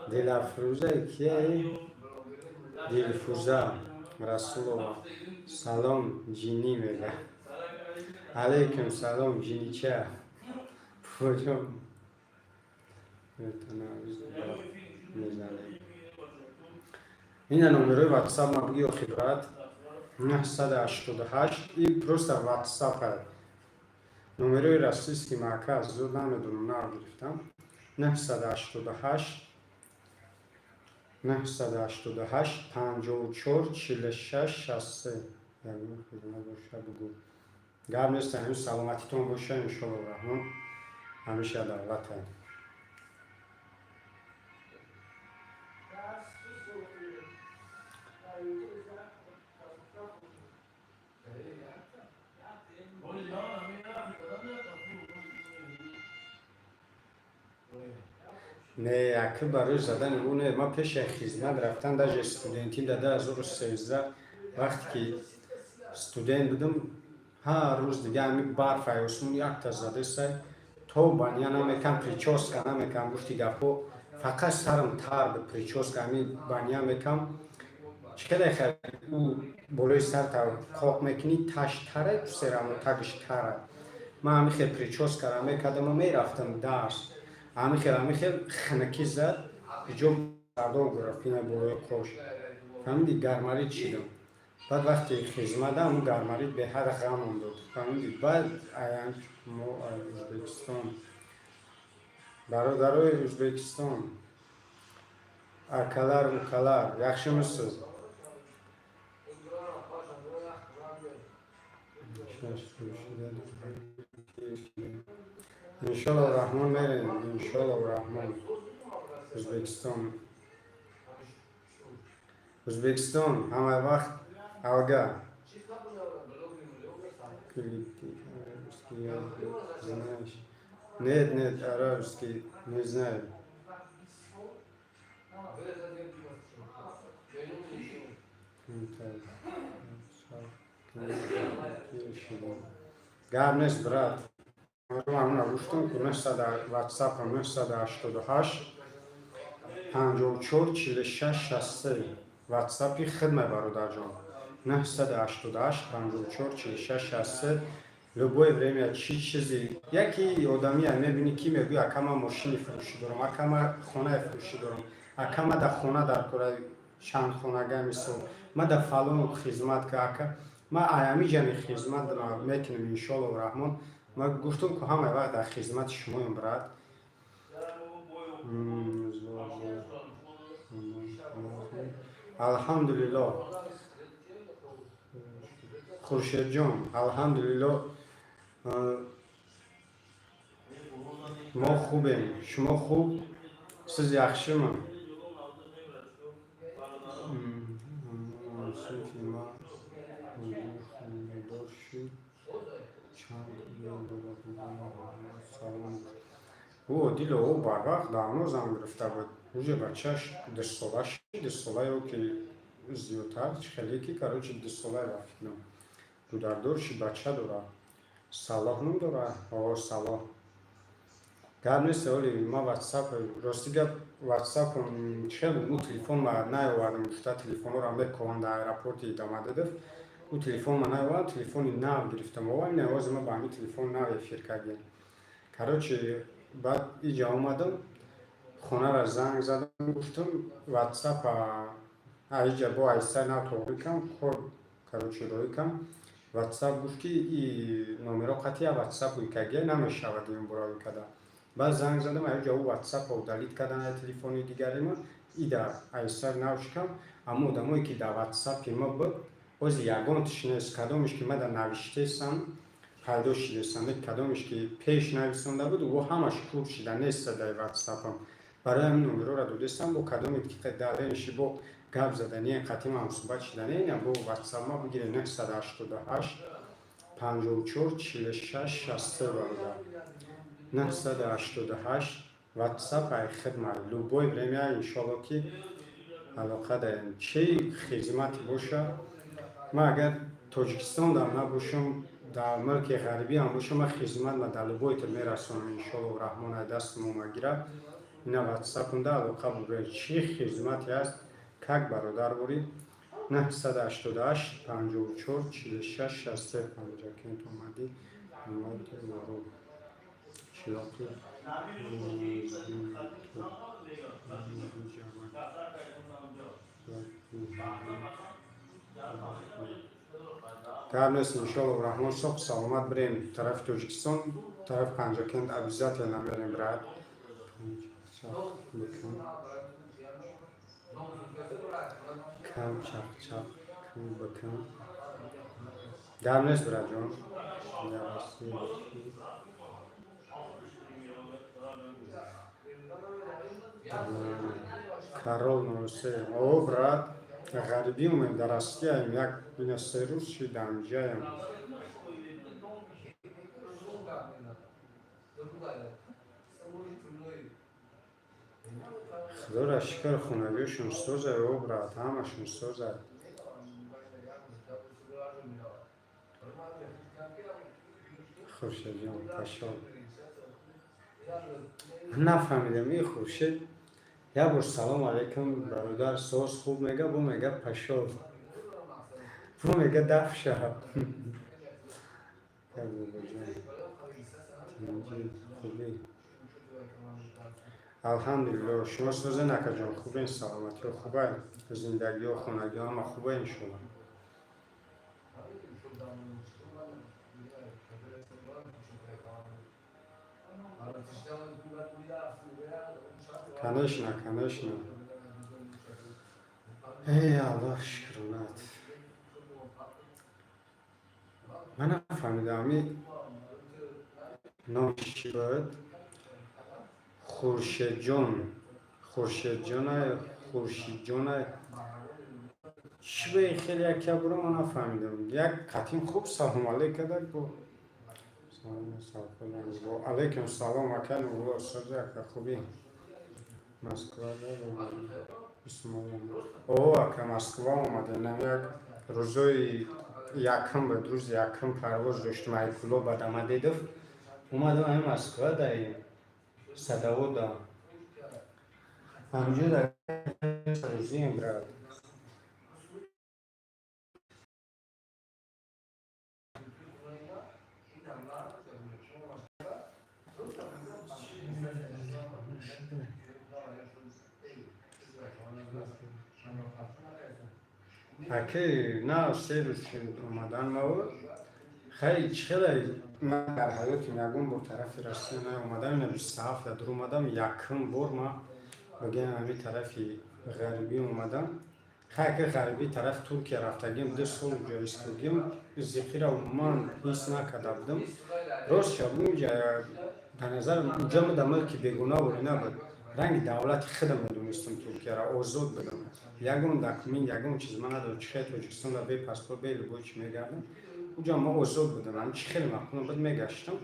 Дилафрӯза кие? Дилфуза Расулова. Салом, ҷинӣ, мега. Алейкум салом, ҷинича. Бобоҷон, мезанем. Ина номерои ватсап ма буги охи, брат. 988, и просто ватсап. Номерои российский ма, ака, зуд намедонам, нав гирифтам. 988 988 54 46 63. Ягон хизмат боша, бугӯ. Гап нест, ҳамин саломатитон боша, иншолло раҳмон, ҳамеша давлата. Не, ака, барои задани ӯ не, ман пеши хизмат рафтан, даже студентӣ да 2013, вақте ки студент будам, ҳар рӯз дига ҳами барф ай осмон якта задесай, то баня намекам, прическа намекам, гуфти гапҳо, фақат сарам тар буд, прическа ҳами баня мекам, чӣ хеле хел ӯ болои сарта қоқ мекунӣ, таш тара, серамо тагиш тара. Ман ҳами хел прическара мекардаму мерафтам дарс. Ҳами хел хинакӣ зад, иҷо сардор гирифт ина болои қош, фаҳмиди, гармарид шидам. Баъд вақте хизматам, гармарид беҳад ғамам дод, фаҳмиди. Баъд аян мо Ӯзбекистон, бародарои Ӯзбекистон, акалар, укалар, yaxshimisiz? Иншолло раҳмон, мерем, иншолло раҳмон, Ӯзбекистон. Ӯзбекистон ҳама вақт алга. Знаешь? Нет, нет, арабский не знаю. Гап нест, брат. Ман гуфтам ку, ватсапам 988 54 46 63, ватсапи хидмат, бародарҷон, 988 54 46 63. Любое время чӣ чизи яке одамия мебинӣ, ки мегӯй: «Ака, ман мошини фурӯшӣ дорам, ака, ман хонаи фурӯшӣ дорам, ака, ман дар хона дар кора чанд хонага, мисол, ман дар фалон хизмат ка, ака, ман аямиҷами хизмат мекунем». Иншоаллоҳ раҳмон, ман гуфтум, ку ҳамаи вақт дар хизмати шумоем, брат. Алҳамдулиллоҳ, Хуршедҷон, алҳамдулиллоҳ, мо хубем, шумо хуб, сиз яхшими? Синфи ма хонадор шуд, чанд салом. Ӯ Одило, ӯ барвақт давно зан гирифта буд, уже бачаш 2 сола шид, 2 сола ё ки зиёдтар, хеле ки, короче, 2 солаи ба фикрам гудардор шид, бача дорад. Салоҳ ном дорад, о Салоҳ. Гап нест, оли ма ватсап, рости гап, ватсапам чел буд, ӯ телефон ма наёвардам, гуфта телефонҳоро мекованд дар аэропорти Домодедово. Ӯ телефон ма наёвардам, телефони нав гирифтам, ова ин овози ма ба ҳамин телефони нав эфир кардем. Короче, баъд иҷа омадам, хонара занг задам, гуфтам ватсапа аиҷа бо айса нав тоғрӣ кам кор, короче, роӣ кам. Ватсап гуфт, ки и номеро қатъия ватсап уикагия намешавад ин буравӣ када. Баъд занг задам аиҷа, ӯ ватсапа удалить кардан ай телефони дигари ма, ида айсар нав шикам. Аммо одамое ки дар ватсапи ма буд, ози ягонташ нест. Кадомеш ки ма дар навиштесам, пайдо шидесам, кадомеш ки пеш нависонда буд, ӯ ҳамаш кур шида неста дар ватсапам. Барои ҳамин номероро додестам, бо кадоме ки даренши бо гап задани, қатъи ҳамсӯҳбат шидани, бо ватсап ма бигиред: 988 54 46 63, бародар, 988 ватсап ай хидма. Любое время, иншоалло, ки алоқа даем, чӣ хизмате боша. Ман агар Тоҷикистон набошам, дар мулки ғарибиам бошам, ман хизмат ма дар любой тир мерасонам, иншоалло раҳмон, ай дасти мо магира. Ина ватсапунда алоқа бубиред, чӣ хизмате аст, как бародар бурӣ: 988 54 46 63. Панҷакент омадӣ? Омади, чилоқи. Гап нест, иншоалло раҳмон, соҳ саломат бирем тарафи Тоҷикистон, тарафи Панҷакент обязательно мерем, брат. Бикун кам чақчақ кун, бикун. Гап нест, братҷон. Дар Россия. Карол 03. О, брат, ғарибӣ омем, дар Россияем, як ина 3 рӯз шид ҳамҷаем. Худоро шукр, хонагиашон соза. О, брат, ҳамашон соза. Хуршедҷон, пашол. Нафаҳмидам, и Хуршед як бор «Салом алейкум, бародар, соз, хуб» мега, бо мега «пашол», бо мега «даф шав». Бобоҷон, тинҷӣ, хубӣ? Алҳамдулилло, шумо созен, акаҷон, хубен, саломатиҳо хуба, зиндагиҳо, хонагиҳо ҳама хуба, иншоалло. Конечно, конечно. Эй, Аллоҳ, шукронат. Ман нафаҳмидам, ами номш чӣ буд? Хуршедҷон, Хуршедҷона, Хуршидҷона, чӣ ба хеле як буро, ман нафаҳмидам. Як қатим хуб салом алейк карда, бо алейкум салом, ака Нурулло, соза, ака, хубӣ? Москва. О, ака, Москва омадем, як рӯзои якум буд, рӯзи якум парвоз доштем Айкуло ба Домодедово, омадам ами Москва, даи Садовода ҳамҷо дар рӯзием, брат. Аки на 3 рӯз шуд омадан ма. Хай, чӣ хеле ман дар ҳаётим ягон бор тарафи Россия наомадам. Ина 27 дар омадам, якум бор ма бигӯям ҳамин тарафи ғарибӣ омадам. Хай, аки ғарибӣ тарафи Туркия рафтагим, 2 сол уҷо истодгим, зиқира умуман ҳис накарда будам. Рост шаб, унҷа дар назарам уҷа ма мулки бегуна ворӣ набуд, ранги давлати худам медонистам Туркияро, озод будам. Ягон документ, ягон чиз ма надорам. Чӣ хел Тоҷикистонда бе паспорт, бе любой чӣ мегардам, уҷа ма озод будам. Ҳам чӣ хеле маъқулам буд, мегаштам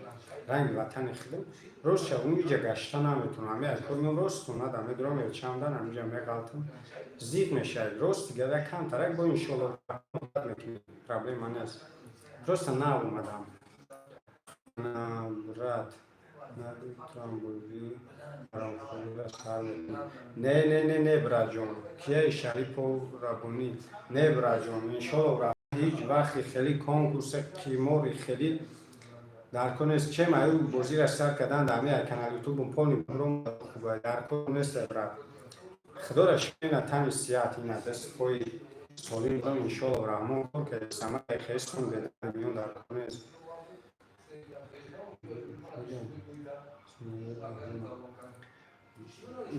ранги ватани худам. Рост шаб, унҷа гашта наметавонам. Ҳами аз кор меом, рост хона да медурам, элчамдан ҳаминҷа меғалтам, зиқ мешавад. Рост дигар як камтарак бо, иншолло, мекунем, проблема нест. Просто нав омадам, брат. Не, не, не, не, братҷон, кияи Шарипов Рабонӣ? Не, братҷон, иншолло, ҳеҷ вақти хеле конкурсе қимори хеле дар кор нест. Чем аю бозира сар кардан дар ҳамин канал Ютубум пони хуба дар кор нест, брат. Худоро шукр, ина тани сиҳат, ина даст пои солим дорам, иншолло раҳмон, кор карда самаи хестум бедармиён дар кор нест.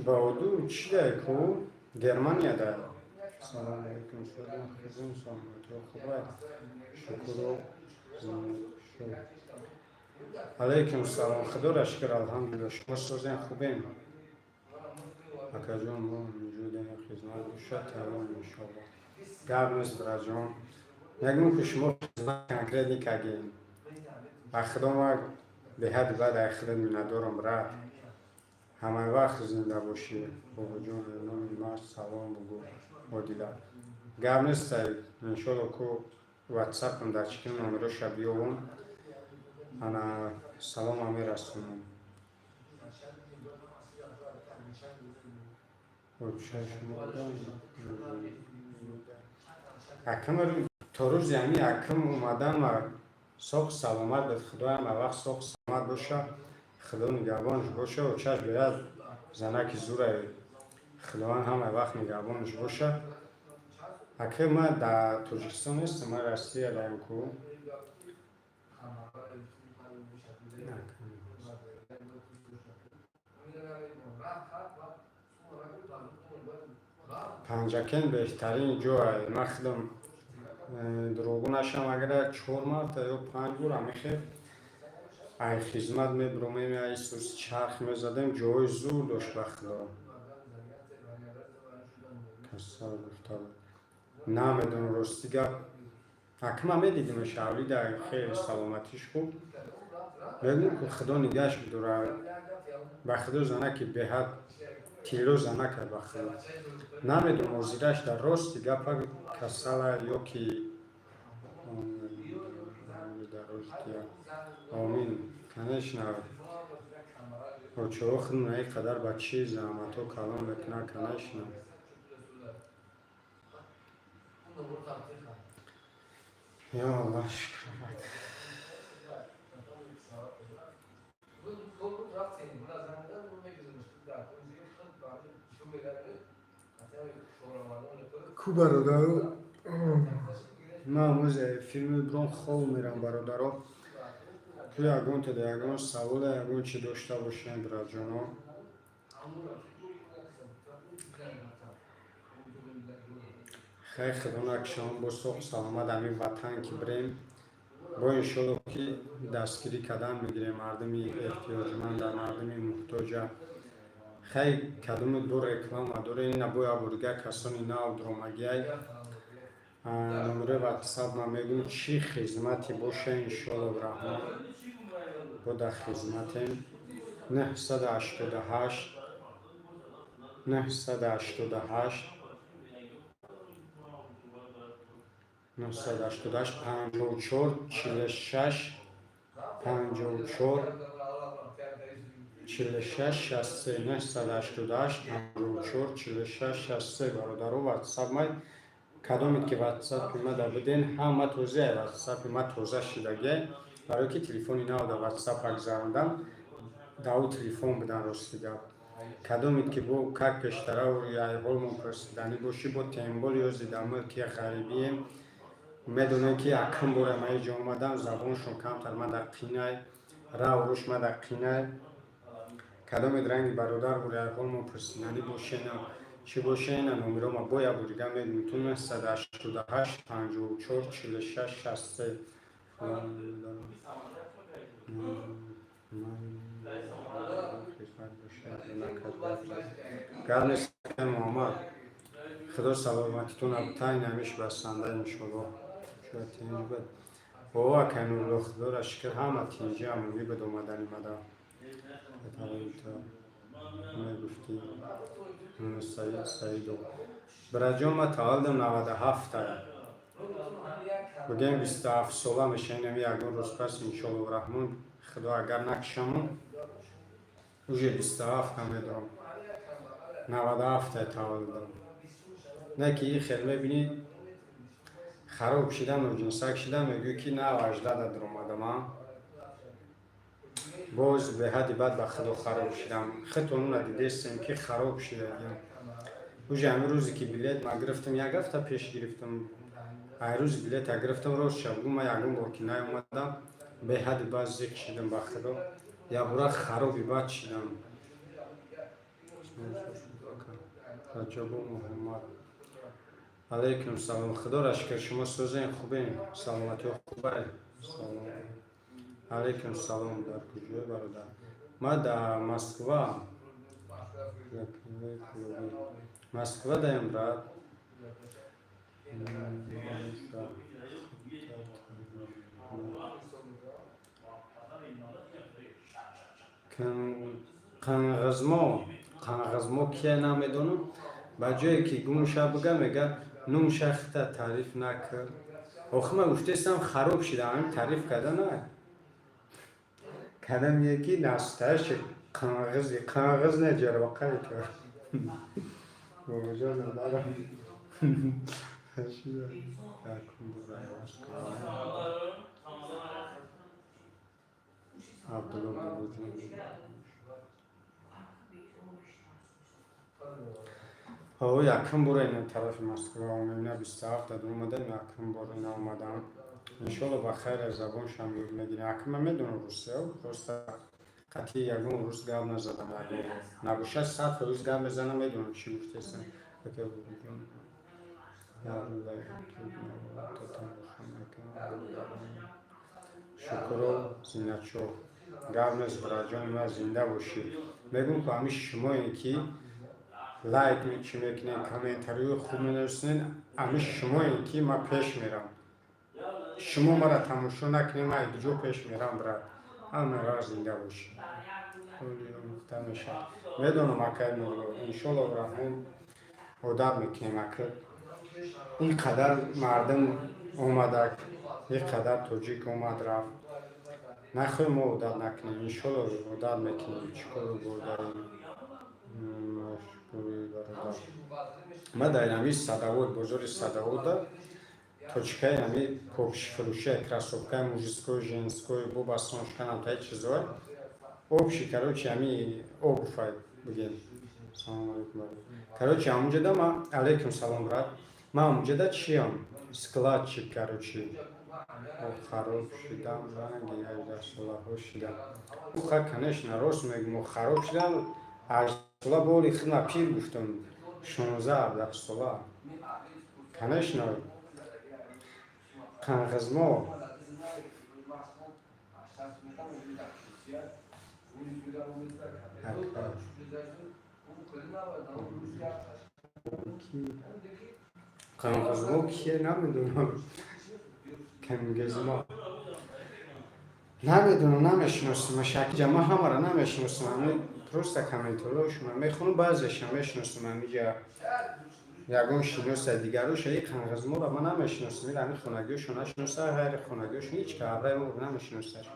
Баҳодур чӣ дай ку Германия дай. Салом алейкум, шодам, хизм, саломатиҳо хубай, шукуру. Алейкум салом, худоро шукр, алҳамдулилла. Шумо созем, хубем, акаҷон? Мо муҷудем, хизмат бошад, тамом, иншолло. Гап нест, братҷон, ягон ки шумо хизмат конкретный кардем. Ба худо, ма беҳади бад ай худат миннатдорам, брат. Ҳама вақт зинда бошӣ, бобоҷон. Номи ма салом бугӯ, Одила. Гап нест, иншолло, ку ватсапам дар чикин номероша биёвам, ана салома мерасонам. Акам то рӯзи ҳами акм омадан ма соқ саломат буд. Худо ҳама вақт соқ саломат боша, худо нигаҳбонаш боша. Очаш бояд занаки зурай, худованд ҳама вақт нигаҳбонаш боша. Ака, ма дар Тоҷикистон нестам, ма Россия даем ку. Панҷакен беҳтарин ҷой. Ман худам дурӯғгӯ нашам, агар чор марта ё панҷ бор ҳамихел ай хизмат мебиромем, ай сус чарх мезадем, ҷои зур дошт, ба худо. Касал гуфта буд, намедонам, рости гап. Акма медидимаш авлида, хеле саломатиш хуб. Мегӯм ку худо нигаҳш бидора, ба худо, занаки беҳад тилло занака, ба худо. Намедонам озираш дар рости гапа касала ё ки. Омин, конечно. Очоҳо худмон ин қадар ба чӣ заҳматҳо калон мекунанд, конечно. Ё Аллоҳ, шукр. Ку бародаро, ман ҳамозе филми бром хоб мерам, бародаро. Ту ягон теда ягон саволе, ягон чи дошта бошем, братҷоно? Хай, худо накушам, бо соқ саломат ҳамин ватан ки бирем, бо иншолло ки дастгирӣ кардан мегирем мардуми эҳтиёҷманда, мардуми муҳтоҷа. Хай, кадоме ду реклама доре, ина бо як бор дигар касони нав дуромагиай, номерои ватсап ман мегӯм, чӣ хизмате боша, иншолло раҳмон, бо дар хизматем. 988, 988, 988, 54, 46, 54, 46, 63, 988, 54, 46, 63. Бародаро, ватсап май, кадомед ки ватсапи ма да буден, ҳама тозаи ватсапи ма тоза шидагиай, барое ки телефони нав да ватсап гузарондам, да ӯ телефон будан, рости гап. Кадомед ки бо как пештараву айҳолмон пурсиданӣ бошӣ, бо тембол ё зидамл ки ғарибием, медонем, ки якум бора ма иҷо омадам, забоншон камтар мада қинай, рав руш мада қинай. Кадомед ранги бародар бури айҳолмон пурсиданӣ бошена, чӣ бошена, номерома бо як бурига мегӯм: ту 988 54 46 63. Гап нест, Муҳаммад, Худо саломатитон абтайн ҳамиш басанда, иншолло. Шояд тинҷ буд. О, акай Нурулло, Худоро шукр, ҳама тинҷи амонӣ буд омадани мада. Мегуфтӣ Саид Саидов. Бираҷон, ма таваллудам 97-та. Бигӯем, 27 сола мешавем ами ягон рӯз пас, иншолло раҳмон, Худо агар накушамон, уже 27-та медорам. 97-та таваллудам. Не ки ин хел мебинӣ, хароб шидам, ноҷинсак шидам, мегӯӣ, ки на 18-да дуромадам, а боз беҳадди бад ба Худо хароб шидам. Худтонуна дидестем, ки хароб шидагиам. Уже ҳамин рӯзе ки билет ма гирифтам, як ҳафта пеш гирифтам, ай рӯзи билета гирифтам, рост шаб гум, ма ягон бор ки наомадам, беҳадди бад зиқ шидам, ба Худо якбора хароби бад шидам. Раҷабо Муҳаммад, алайкум салом, Худоро шукр, шумо созем, хубем, саломатиҳо хубай. Салом алайкум, салом. Дар куҷое, бародар? Ма дар Москва, Москва даем, брат. Қанғизмо, қанғизмо кия, намедонам. Ба ҷое ки гумша бига, мега нумша хита таъриф накар. Охи ма гуфтестам, хароб шидам, ҳамин таъриф карда на кадам, яки настоящий қанғизи қанғиз не ҷарвақае кар. Бобоҷон, надарам. Якум бора Москва. Абдулло бобоҷон. О, якум бора ина тарафи Москва омадем, ина 27-та омадем, якум бор ина омадам. Иншолло, ба хайр, забоншам ёд мегирем. Акма медонам русия, просто қатъи ягон рус гап назадам ягон бор. Набошад, 100% гап мезанам, медонам чӣ гуфтесам. Ака бобоҷон, як рӯз дар YouTube то тамошо мекунам. Шукро Зинатшоҳ. Гап нест, бираҷони ман, зинда бошӣ. Мегӯм, ки ҳамин шумое ки лайк чӣ мекунед, комментариҳои хуб менависонед, ҳамин шумое ки ман пеш мерам. Шумо мара тамошо накунед, ман куҷо пеш мерам, брат? Ҳамаро зинда бошӣ. Омӯхта мешавад. Медонам, акай Нурло, иншолло раҳмон, одат мекунем. Ака, ин қадар мардум омадак, ин қадар тоҷик омад рафт, нахоҳем мо одат накунем? Иншолло, одат мекунем. Чӣ кору бордарем? Машкури, бародар. Ма дар ҳамин Садовод, бозори Садовода, точкаи ҳами покшифурӯшия, кроссовкаи мужской, женской, бо басоншканам таи чизое общий, короче, ҳами обувь бигем. Салом алейкум, короче, ҳамунҷода ма. Алейкум салом, брат. Ма ҳамунҷода чиям? Складчик, короче. Хароб шидам, ранги 18-солаҳо шидам. Уха, конечно, рост мегӯм, хароб шидам. 8 сола бори худма пир гуфтам, 16-17 сола, конечно. Қанғизмо. Ака Қанғизмо кие, намедонам. Кангизмо намедонам, намешиносам. Шакиҷа ман ҳамаро намешиносам, ами просто комментариҳошона мехонам, баъзеша мешиносам. Амиҷа ягон шиноса дигароша. И қанғизморо ман намешиносам, ил ами хонагиҳошо нашиноса, ғайри хонагиҳошо ҳеҷ ка абраи мо намешиносаш.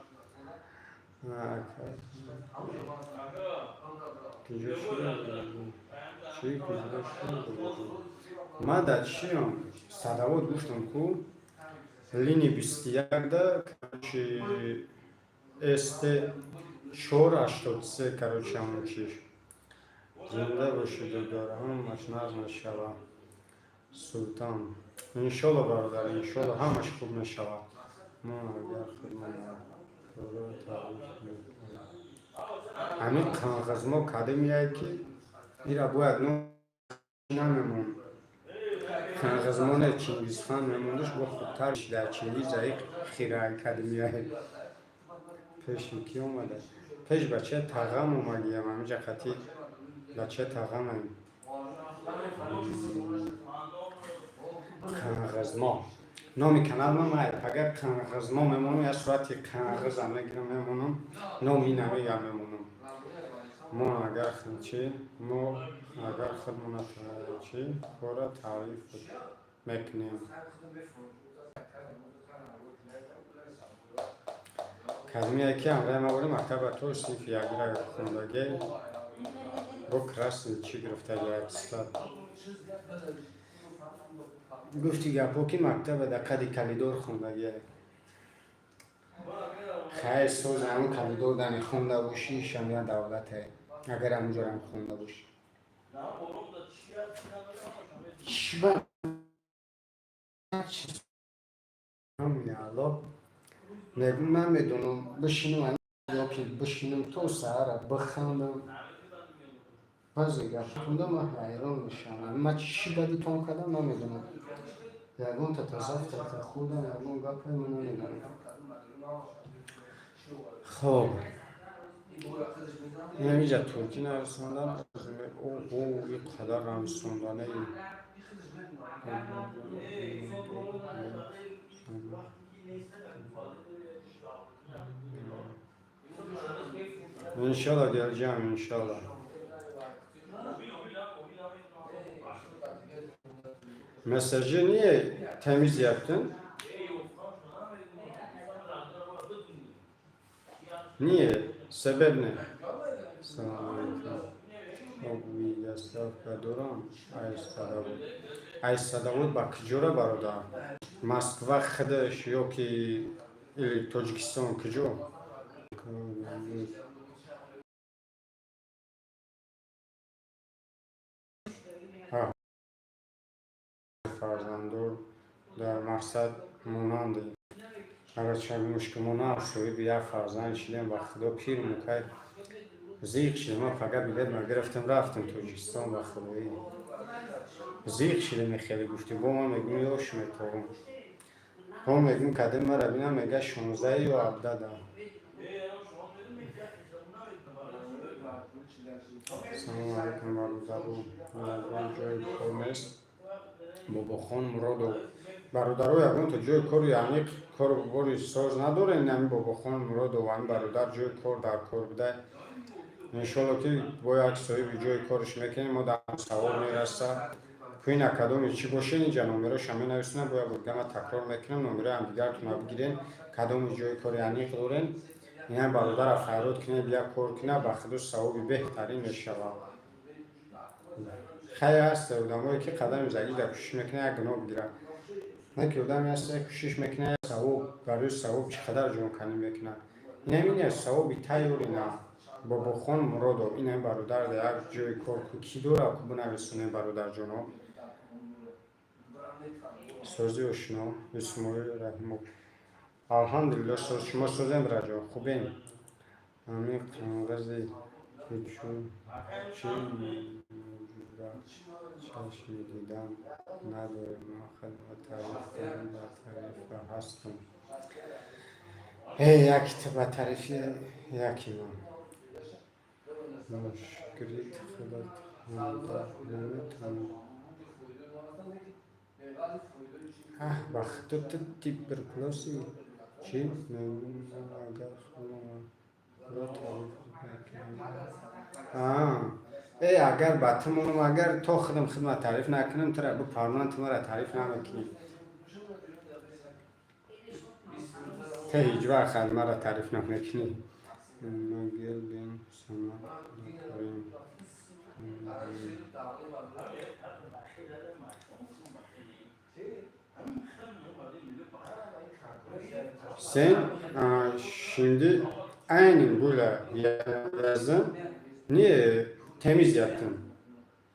Куҷо шудам? Чӣ, куҷо шудам? Ман дар чиам? Садовод гуфтам ку, линии 21-да, короче, ст 483, короче, ҳамон чиш. Зинда бошед, додар, ҳамаш нағз мешавад. Султон, иншолло, бародар, иншолло, ҳамаш хуб мешавад. Мо агар худмон таъриф мекунем, ҳамин қанғизмо кадемияе ки ира бояд намемон. Қанғизмоне Чингизхан мемондаш, бо хубтар дар Чингиз аи хира академияе. Пеши ки омада? Пеш бачаи тағам омадиям, ҳамиҷа қати бачаи тағамам. Қанғизмо номи канал ман. Агар қанғизмо мемонам, як сурати қанғиза мегирам, мемонам, номи намегам, мемонам. Мо агар чи, мо агар худмона чи кора таъриф мекунем. Кадмия ки ҳамраи ма бори мактаба то синфи якира хондагӣ, бо красный чӣ гирифтаги, аттестат. Гуфти гапҳо ки мактаба дар қади калидор хондагӣ. Хайр, соз, ҳамн калидор дани хонда бошӣ, шам я давлате, агар ҳамунҷорам хонда бошӣ. Чиба алло мегӯм, намедонам, бишинам ёки бишинам то саҳара бихандам. Баъзе гапхонда ман ҳайрон мешавам. Ман чӣ бадитон кардам, намедонам. Ягон та завтрака хӯрдам, ягон гапе ман намедонам. Хоб, инамиҷа туркӣ нависондан. Оҳо, ин қадар нависонданаи. Иншалло, geleceğim иншалло. Mesajı niye temiz yaptın? Niye? Sebep ne? Selamünaleyküm. Хоб, дорам. Айстада буд. Айстада буд ба куҷора, бародар? Москва худаш ё ки или Тоҷикистон, куҷо? Фарзанддор дар мақсад монандем. Арачагмушкимона соҳиби як фарзанд шидем, ба худо, пир мукай зиқ шидем. Ман фақат билет ма гирифтам, рафтам Тоҷикистон, ба худоӣ, зиқ шидем. Хеле гуфтӣ, бо ман мегӯм, ёш метавом. Бо мегӯм, кадем мара бинам, мега 16 ё 17 да. Салому алайкум, бародару. Ягон ҷои кор нест? Бобохон Муродов, бародаро, ягон то ҷои кору аниқ, кору бори соз надорем? Ами Бобохон Муродов, ами бародар ҷои кор дар кор буда. Иншолло, ки бо як соҳиби ҷои корш мекунем, мо дар савол мераса. Куина кадоми чӣ боше, инҷа номероша менависонам. Бояд бургама такрор мекунам, номерои ҳамдигаратонро бигирен. Кадоми ҷои кори аниқ дорен, ина бародара файрод кунед, як кор куна, ба худо, савоби беҳтарин мешавад. Хайр, ҳаст одамое ки қадами загида кӯшиш мекунад, як гуноҳ бигирад. Не ки одаме ҳаст, кӯшиш мекунад, савоб, барои савоб чӣ қадар ҷонканӣ мекунад. Инамин савоби тайёри на. Бобохон Муродов, инам бародар дар як ҷои кор кӣ дора, ку бинависонем, бародарҷоно. Сози, ошино Исмоил Раҳимов. Алҳамдулилло, соз, шумо созем, раҷо, хубем. Ами қанғази кучу чӣ чашми дидан надорем. Ман хидмат таъриф кардам, ба таърифа ҳастам. Э, яки ба таърифи, яки ман мушкилит худат хонда наметавонӣ. Аҳ, ба худо, ту туберкулёзи чӣ? Мегӯм, агар худро таъриф накунам. Э, агар ба ту монам, агар то худам хидмат таъриф накунам, тура бипармонам, ту мара таъриф намекунӣ. Ту ҳеҷ вақт мара таъриф намекунӣ. Нагелбин Самад Карим. Sen şimdi aynen böyle yazdın. Niye Temiz yaptım.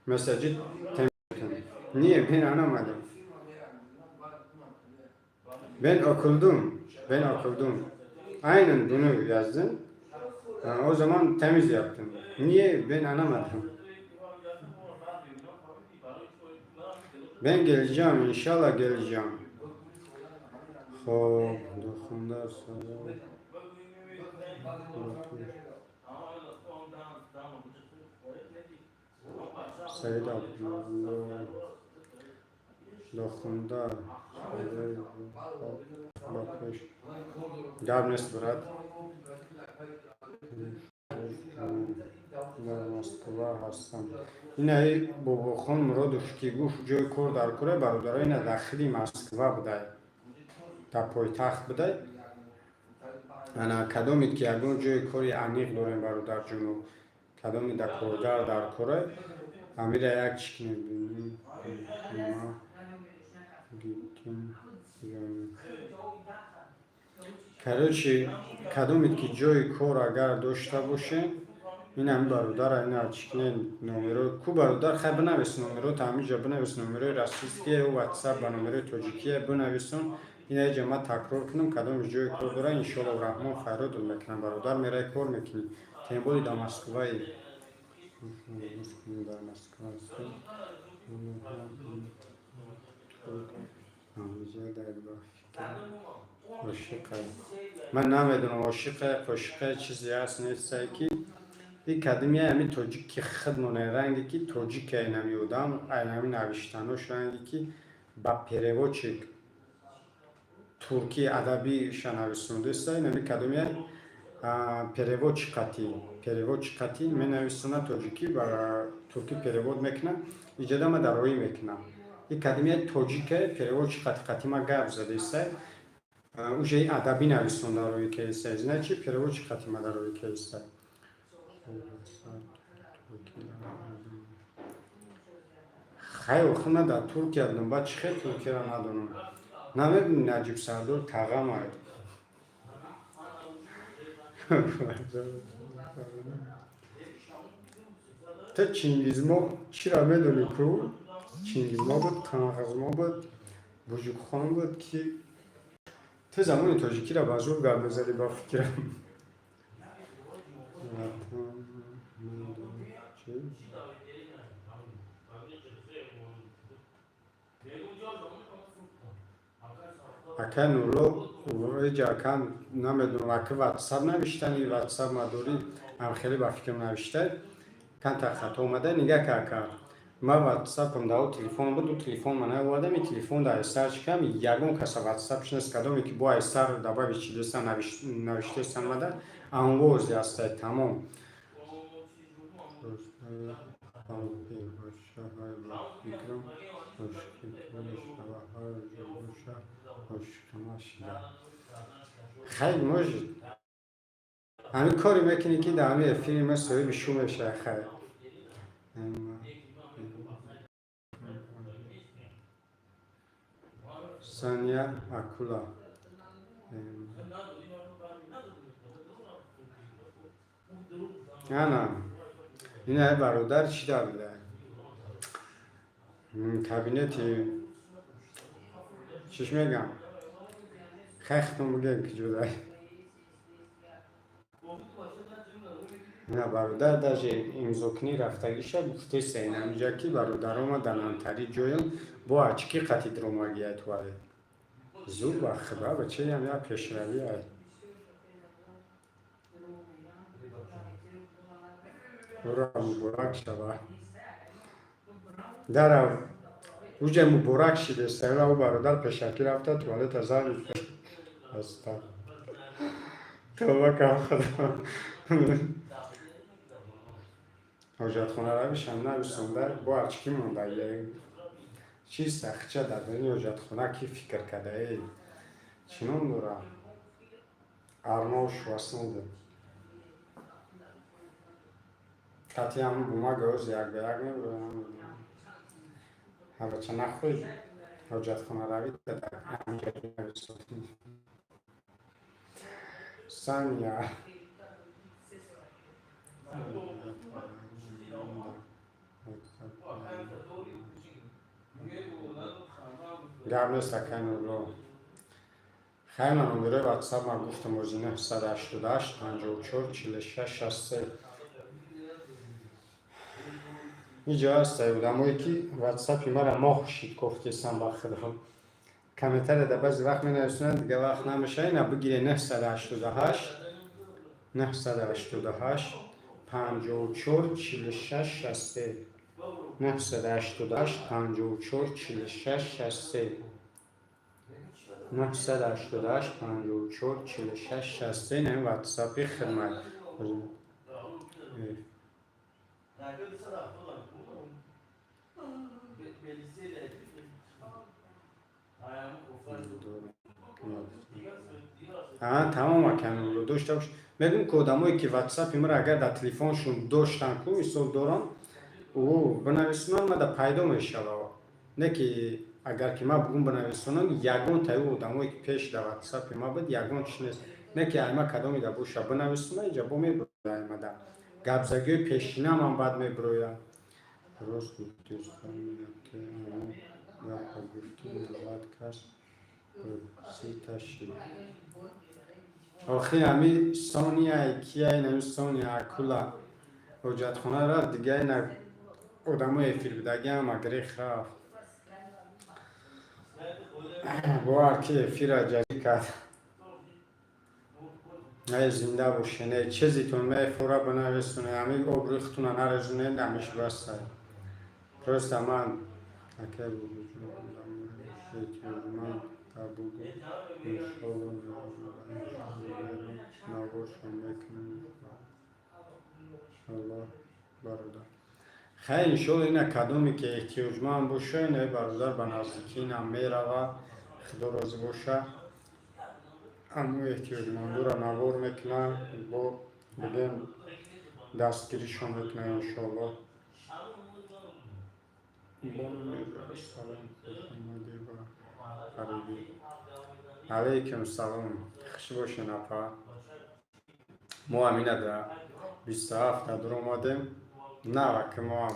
Mesajı temiz yaptım. Niye? Ben anlamadım. Ben okudum. Ben okudum. Aynen bunu yazdın. Ha, o zaman temiz yaptım. Niye? Ben anlamadım. Ben geleceğim. İnşallah geleceğim. Хоб, дохунда салом. Саид Абдулло дохунда ба пеш гап нест, брат. Дар Москва ҳастам. Инаи Бобохон Муродов, ки гуфт, ҷои кор дар кора, бародаро, ина дар хили Москва будай, дар пойтахт будай. Ана кадомед ки ягон ҷои кори аниқ дорем, бародарҷоно, кадоме дар коргар дар кора, амира як чӣ кунем. Короче, кадомед ки ҷои кор агар дошта бошем, ин ҳами бародара ина чӣ кунем, номеро ку, бародар, хай бинавис номеро, ҳамиҷа бинавис, номерои российские, ватсап ба номерои тоҷикие бинависон. Ина иҷа ман такрор кунам, кадоми ҷои кор дора, иншоалло раҳмон хайротон мекунам, бародар, мерай кор мекунӣ, тем более дар Москваи, дар Москва. Ошиқа ман намедонам, ошиқа, қошиқа, чизе ҳаст нестае, ки и кадимия ҳами тоҷик ки хидмоне, ранге ки тоҷик, айнами одам, айнами навиштанош, ранге ки ба переводчик турки адабиша нависондеста, инами кадомия переводчик қати менависона, тоҷикӣ ба туркӣ перевод мекунам, иҷода ма дароӣ мекунам. И кадомия тоҷика переводчик қати ма гап задеста, уже адабӣ нависонда роӣ кеста, значит, переводчик қати ма дароӣ кеста. Хай, охир ма дар Туркия будам, баъд чӣ хел Туркияро надонам? Намебини, Наҷиб Сардор тағамай. Ту Чингизмо чиро медонӣ ку? Чингизмо буд, Қанғизмо буд, Бужукхон буд, ки ту замони тоҷикиро ба зур гап мезадӣ, ба фикрам. Ака Нурло эҷа, ака, намедонам, ака, ватсап навиштани, ватсап ма дорӣ, ам хеле ба фикрам навишта, канта хато омада. Нигаҳ ка, ака, ма ватсапам дао телефон буд, у телефон ма наовардам, и телефон да айсар чикам, ягон каса ватсапш нест, кадоме ки бо айсар добавить чидесан, навиштесан, мада анвози ҳастай, тамом. Хай, может, ҳамин коре мекунӣ, ки дар ҳамин эфири ма соҳиби шу мешавӣ. Хай, Сания Акула. Ана ина бародар чӣ дар буда, кабинети чиш мегам, хай, хитон бигем, ки ҷудай на бародар даже имзокунӣ рафтагиша гуфтеса, инамиҷа ки бародарома дар нантари ҷоям бо очки қати дромагия туалет. Зур ба худа, бачаям, як пешравӣ ай. Ура, муборак шава. Дара уҷа муборак шидеста, ӯ бародар пешакӣ рафта туалета зан аста. Тавба кам, худо. Ҳоҷатхона равишам нависонда, бо очки монда. Чи сахча дар дарини ҳоҷатхона ки фикр карда, эй? Чӣ ном дора? Арнолд Шварценеггер. Кати ҳам бумага оз як ба як мебурам. Ҳабача нахӯй, ҳоҷатхона равӣ, нависон. Сания. Гап нест, акай Нурулло. Хай, ман номерои ватсап ман гуфтам ози 988 54 46 63. Иҷо ҳастай одамое ки ватсапи мара моҳ шид кофтесам ба худо. Комментария дар баъзе вақт менависонанд, дига вақт намеша. Ина бигире 988 988 54 46 63 988 54 46 63 988 54 46 63. Ин ватсапи хидмат. Тамом, аканулло, дошта бош. Мегӯм ки одамое ки ватсапи мара агар дар телефоншон доштан ку, мисол дорам, ӯ бинависонам, мада пайдо мешава. Не ки агар ки ман бугум бинависонам, ягон таи одамое ки пеш дар ватсапи ма буд, ягон чи нест. Не ки айма кадоме да боша бинависона, иҷа бо мебуроя аймада. Гапзагиҳои пешинамам баъд мебуроя. Рост гуфтӣ, гапа гуфтӣ, 90 кас сита шид. Охи ами Сония кия, инами Сония акула ҳоҷатхона рафт, дига ина одамои эфир будаги ҳама грех рафт. Бовар ки эфира ҷазӣ кард. Не, зинда боше, не чизитон мефора бинависоне, ами обрӯи худтона нарезонед, амиш бастай. Просто ман акай эҳтиёҷманд бугу, иншолло наворшон мекунем, иншолло, бародар. Хай, иншолло, ина кадоме ки эҳтиёҷманд боша, ина бародар ба наздикӣ инам мерава, худо розӣ боша, аммо эҳтиёҷмандура навор мекуна, бо бигем дастгиришон мекуна, иншолло. Салом, хушомадӣ ба ғарибӣ. Алайкум салом, хуш бошен, апа. Мо амина да 27 дуромадем. На, ки моам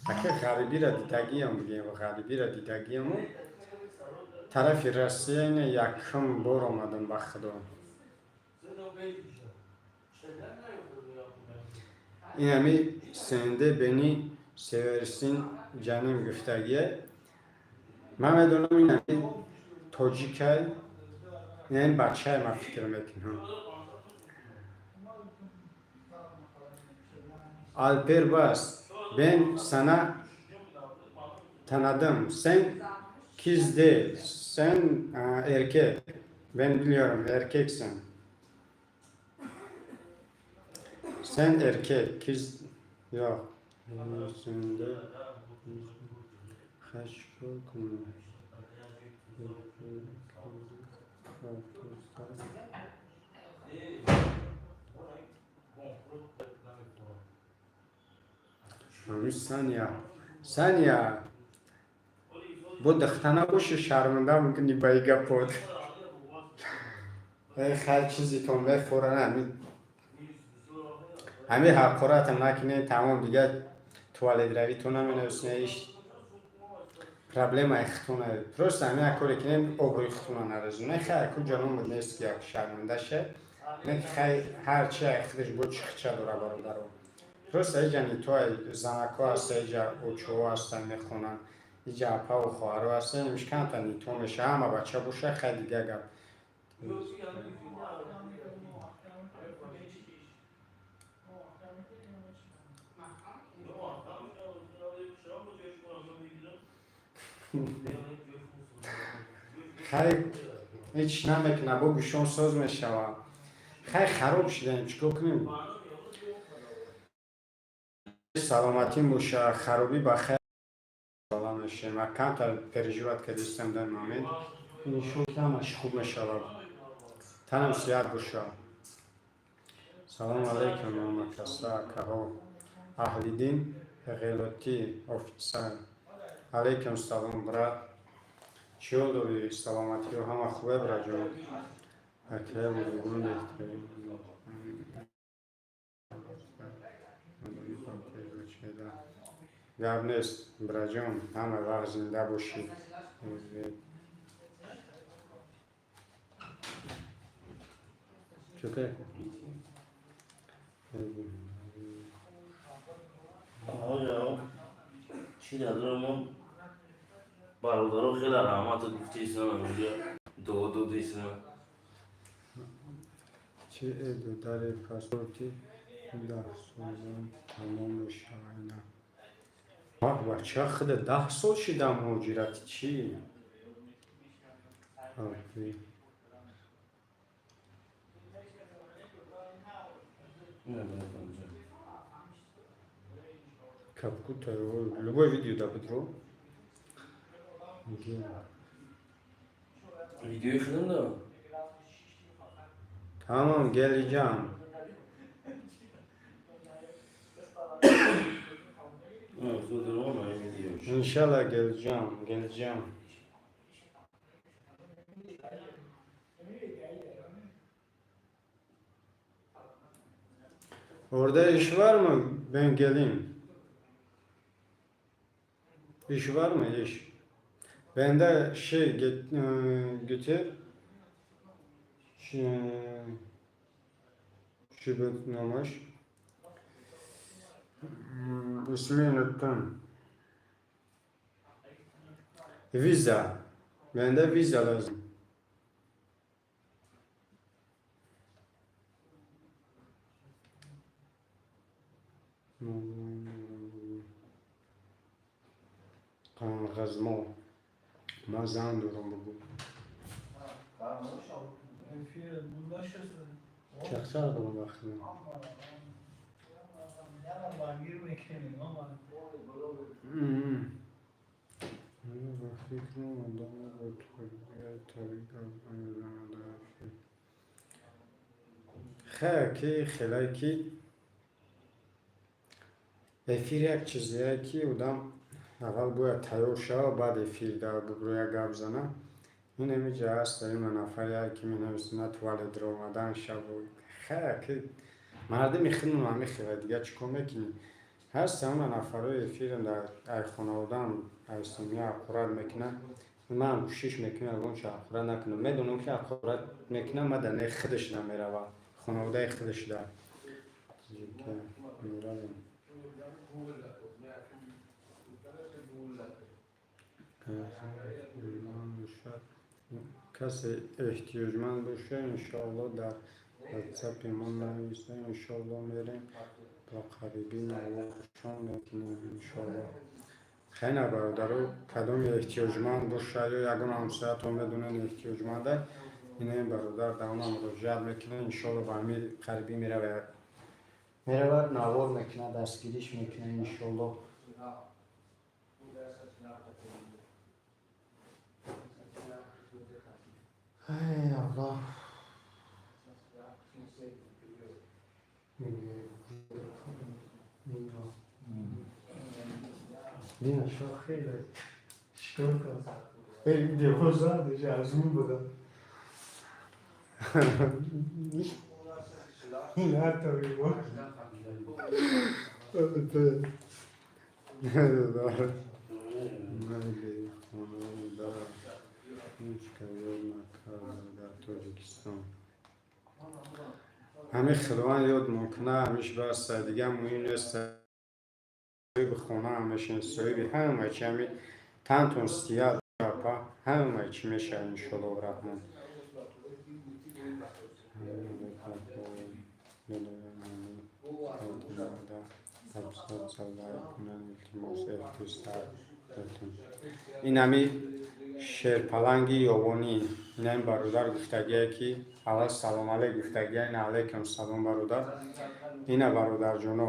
аки ғарибира дидагиам, бигем ғарибира дидагиаму тарафи Россия ина якум бор омадам ба худо. Инами сенде бени северсин ҷаним гуфтагие. Ман медонам, инами тоҷикай, ин бачае ман фикр мекунам. Alper Bas, ben sana tanıdım. Sen kız değil, sen erkek. Ben biliyorum, erkeksin. Sen erkek, kız yok. Yüzünde Kaç konu. Сания, Сания, бо духтана боши, шарманда мумкини ба и гапот. Хай, чизитон мефоран, ҳами ҳақоратам накунед, тамом, дига туалетравитон наменависне, иш проблемаи худтона. Просто ҳами як коре кинем, обрӯи худтона нарезоне. Хай, ку ҷаном нест ки як шарманда ше. Не, хай, ҳар чи ай худаш бо чихча дора, бародаро. Просто иҷа нито занако ҳаста, иҷа очоҳо ҳастанд, мехонанд, иҷа апаву хоҳаро ҳастанд, имиш камта нито меша, ҳама бача боша, хай, дига гап. Хай, ҳеҷ намекуна, бо гӯшон соз мешава. Хай, хароб шидаем, чӣ кор кунем? Саломатӣ боша, харобӣ ба хайр мешем. Камтар переживать кардистам дар момент. Иншолло ҳамаш хуб мешавад. Танам сиҳат боша. Салому алайкум, мамакаса, акаҳо. Аҳлиддин Ғелотӣ офисар. Алайкум салом, брат. Чӣ ҳол дорӣ? Саломатиҳо ҳама хубе, браҷон? Акая бузургон беҳтарин. Гап нест, браҷон, ҳама вақт зинда бошӣ. Чӯка? Чӣ надорам, бародаро, хеле раҳматат гуфтаисам, инҷа дуо додаисам. Чӣ эдодари паспорти 10 солам тамом мешавад? Бача, худа 10 сол шида муҳоҷирати чӣ? Абди. Капкута, любой видео да бидро. Видеои худам да. Tamam, geleceğim. Худро видео. İnşallah geleceğim, geleceğim. Orada iş var mı? Ben geleyim. İş var mı iş? Bende şey götür. Şey, şübetnamış. İsmini unuttum. Viza. Bende viza lazım. Қанғазмо. Ман зан дорам, бугу. Чақчақ дорам вақтина. Ба фикрам, одамро бо табиӣ гап мезанад дар эфир. Хе, ки хеле ки эфир як чизее ки одам аввал бояд тайёр шава, баъд эфир дар бугрӯя гап зана. Ин ҳамиҷа ҳаст, има нафаре ки менависад, на туалет омадан шабу. Хе, ки мардими худмон ҳами хела, дига чӣ кор мекунӣ? Ҳаст ҳама нафарҳои эфирам дар ай хонаводаам, ай семья ҳақорат мекунанд. Ман кӯшиш мекунам, ягон чо ҳақорат накунам. Медонам, ки ҳақорат мекунам, ма дар не худаш намерава, хонаводаи худаш да. Меравем. Касе эҳтиёҷманд боша, иншоалло, дар ватсапи мо нависа, иншоалло, мерем, ба қарибӣ наворшон мекунем, иншоалло. Хеле бародаро, кадоме эҳтиёҷманд боша ё ягон ҳамсоятон медонед эҳтиёҷманда, инаи бародар дар она муроҷиат мекунад, иншоалло, ба ҳамин қарибӣ меравад, навор мекунад, дастгириш мекунад, иншоалло. Эй Аллоҳ. Дина шо хеле чикор кардам? Эй, видео задаш аз он будам. Ин ҳатто мо. Ман бехонавода, ҳеҷ кас ёд накарда дар Тоҷикистон. Ҳамин Худованд ёд мекунад, ҳамиш бас, дига муҳим нест. Соҳиби хона мешавед, соҳиби ҳама чи, ҳами тантон сиҳат апа, ҳама чӣ мешавад, иншоаллоҳ раҳмон. Абзаца лайк кунанд, илтимос, эҳтисаб. Ин ҳами шерпаланги ёвонӣ, ин бародар гуфтагие, ки аввал салом алейк гуфтагия, ин алейкум салом, бародар. Ина, бародарҷоно,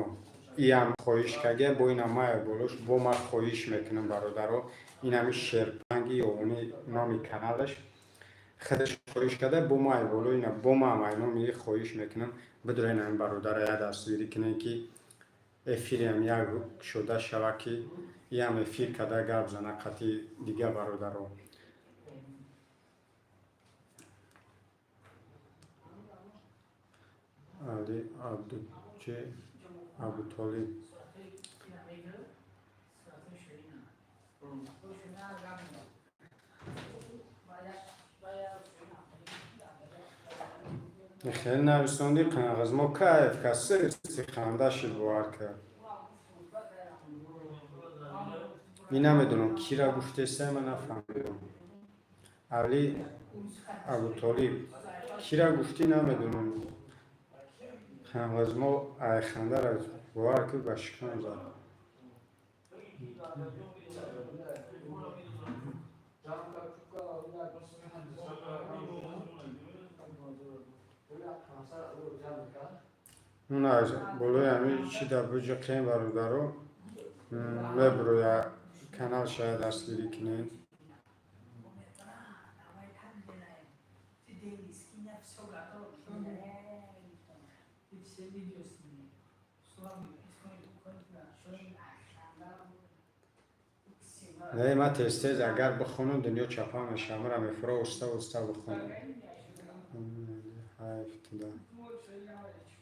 иам хоҳиш кардия, бо ина мая болош, бо ман хоҳиш мекунам, бародаро, ин ҳами шерпаланги ёвонӣ номи каналаш, худаш хоҳиш карда, бо май боло, ина бо ман номи хоҳиш мекунам, бидурен ҳамин бародара як дастгирӣ кунем, ки эфириам як шуда шава, ки иам эфир карда гап зана қатъи дига бародаро. Али Абдучи Абутолиб. Хеле нависондӣ, қанғаз мо кайф ка, сирси ханда шид, бовар кард. Ин намедонам, кира гуфтеса, ман нафаҳмидам. Али Абутолиб, кира гуфтӣ, намедонам. Қанғаз мо айхандара, бовар ки, ба шикам зад. Аз болои ҳамин чи дар буҷиқем, бародаро, меброя канал, шояд дастгирӣ кунед. Не, ман тез тез агар бихонам, дунё чапа мешавам. Мара мефура уста уста бихонам. Ҳайф туда.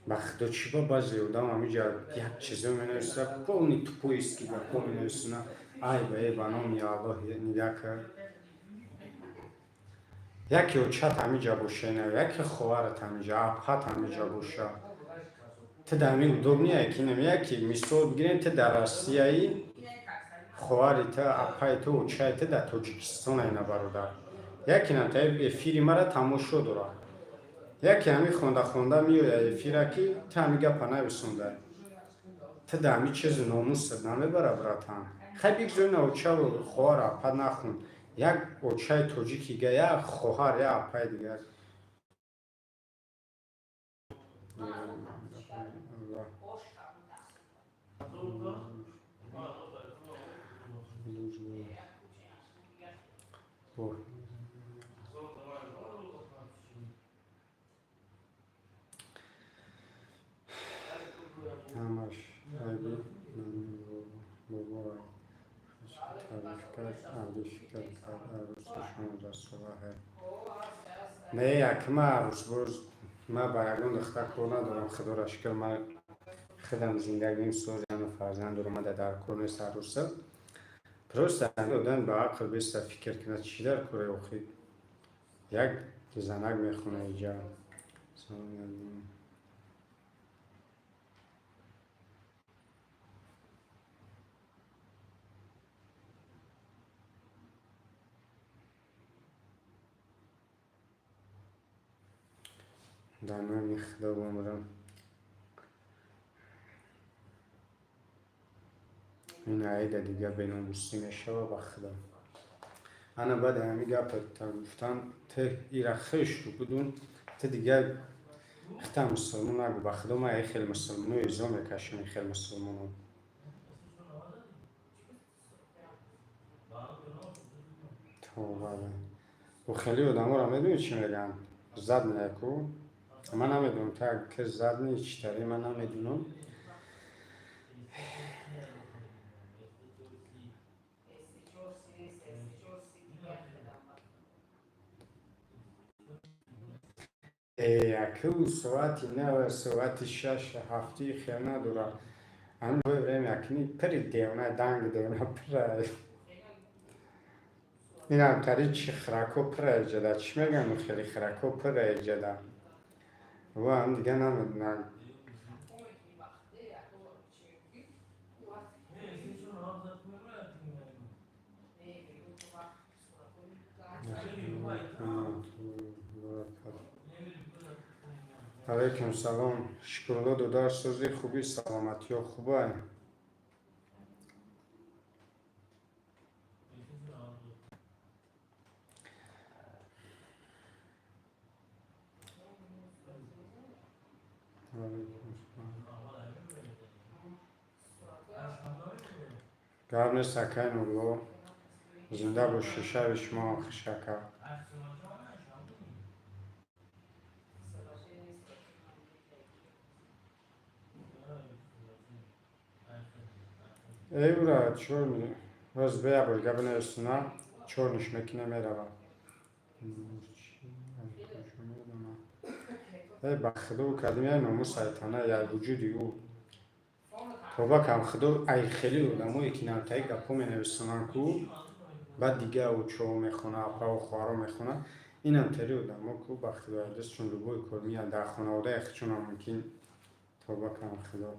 Ба худо, чӣ ба баъзе одам ҳамиҷа як чизо менависа, полный тупойский гапҳо менависона. Ай ба е, ба номи Аллоҳ, нигаҳ кард. Яке очат ҳамиҷа боша, ина яке хоҳарат ҳамиҷа, апҳат ҳамиҷа боша. Ту дар ҳамин удобный ки нами яке мисол бигирем, ту дар Россияи, хоҳари ту, апаи ту, очаи ту дар Тоҷикистон, айна бародар. Яке на эфири мара тамошо дорад. Яке ҳамин хонда хонда меояд эфира, ки ту ҳамин гапа нависонда. Ту дар ҳамин чизи номусат намебара, братан. Хай, бигзор ина очаву хоҳар, апа нахун. Як очаи тоҷики дига, як хоҳар, як апаи дигар. Ҳамаш айби бобоай. Тариф кард, алӣ фикр кард, арӯси 16-сола. Не, якма арӯсбоз ма ба ягон духтар кор надорам, худоро шукр, ма худам зиндагим созиану фарзанд дорам, ма дар кор нест арӯса. Просто одам ба ақл беста фикр кунад, чӣ дар коре охи? Як занак мехона иҷа. Салом алейкум. Дар номи Худо бумрам. Ин аида дига беномусӣ мешава, ба Худо. Ана баъди ҳамин гапа гуфтан, ту ира хешту будун, ту дигар хита мусулмон нагу, ба Худо, ман хеле мусулмоно изо мекашам, хеле мусулмоно. Това. Ӯ хеле одаморо медонӣ чӣ мегӯянд? Задний ку. Ман намедонам, та ки задний чӣ тари, ман намедонам. Яку соати нав, соати 6, 7 хел надорад. Ҳамин время акни пири девона, данг девона пира. Инам тари чи храко пира иҷада. Чӣ мегӯянд, хеле храко пира иҷада. Ва ҳам дига намедонам. Алайкум салом. Шукрулло додар, сӯзи, хуби, саломатиё хубай? Гап нест, акай Нурло. Зинда бошӣ, шаби шумо хуш, ака. Эй, ура, чёрный. Боз бея бор гап нависона, чёрныш мекуне, мерава. Эй, ба худо, кадим як номус сайтана, як вуҷуди ӯ. Тоба кам, худо, ай хеле одамое ки навтаи гапҳо менависонанд ку, баъд дига учо мехона, апаву хоҳаро мехона, инам тери одамо ку, ба худо, дастшон любой кор меяд, дар хонаводаи худшонам мумкин. Тоба кам, худо.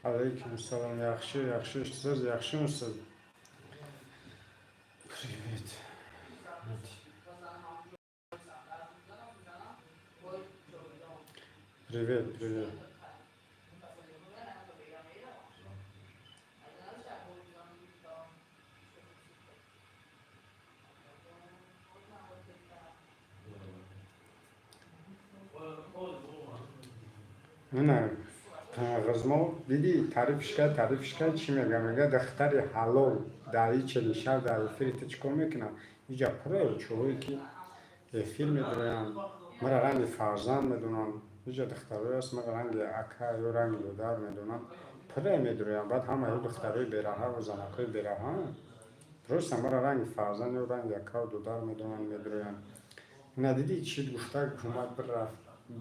Алейкум салом. Yaxshi, yaxshi. Siz yaxshimisiz? Привет. Привет, привет. Ина ғизмо дидӣ, таърифш кард, таърифш кард. Чӣ мега? Мега, духтари ҳалол дар и 40 шаб дар эфири ту чӣ кор мекунад? Иҷа пура чӯҳое ки эфир медироянд, мара ранги фарзанд медонанд. Иҷа духтарое аст, мара ранги ака ё ранги додар медонанд, пура медироянд. Баъд ҳамаи духтарои бераҳаву занакҳои бераҳа просто мара ранги фарзанд ё ранги акаву додар медонанд, медироянд. Ина дидӣ, чӣ гуфта омад, бирафт,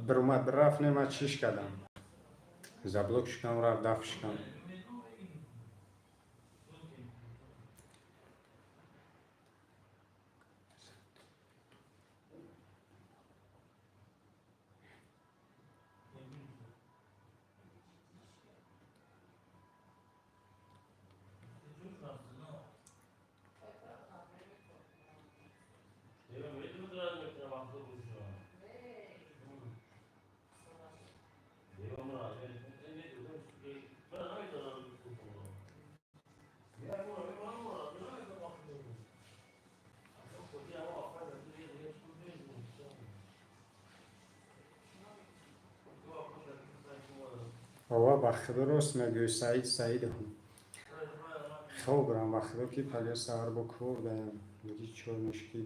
биромад, бирафт. Не, ман чиш кардам, заблок шикам, рафт, даф шикам. Ова, ба худо, рост мегӯӣ, Саид Саидов. Хоб рам, ба худо, ки пага саҳар бо кор даям. Меги чор мушки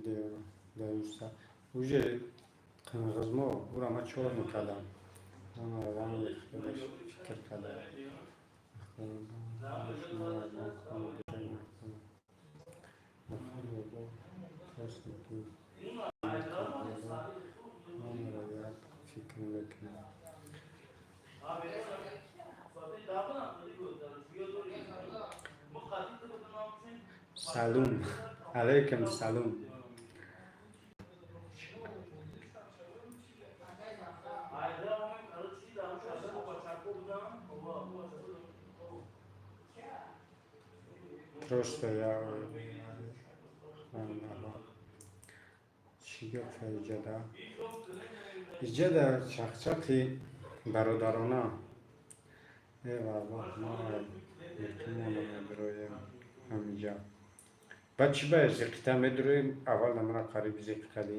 даюса уже қинғизмо ура ма чор мекардам. Ранги худаш фикр кардам. Фикр мекунам. Салом алейкум, салом. Просто я чӣ гапа? Иҷада, иҷада чақчақи бародарона. Э валлоҳ, мо муқимона медуроем ҳамиҷа. Баъд чӣ ба зиқита медуроем? Аввал намана қариб зиқ кардӣ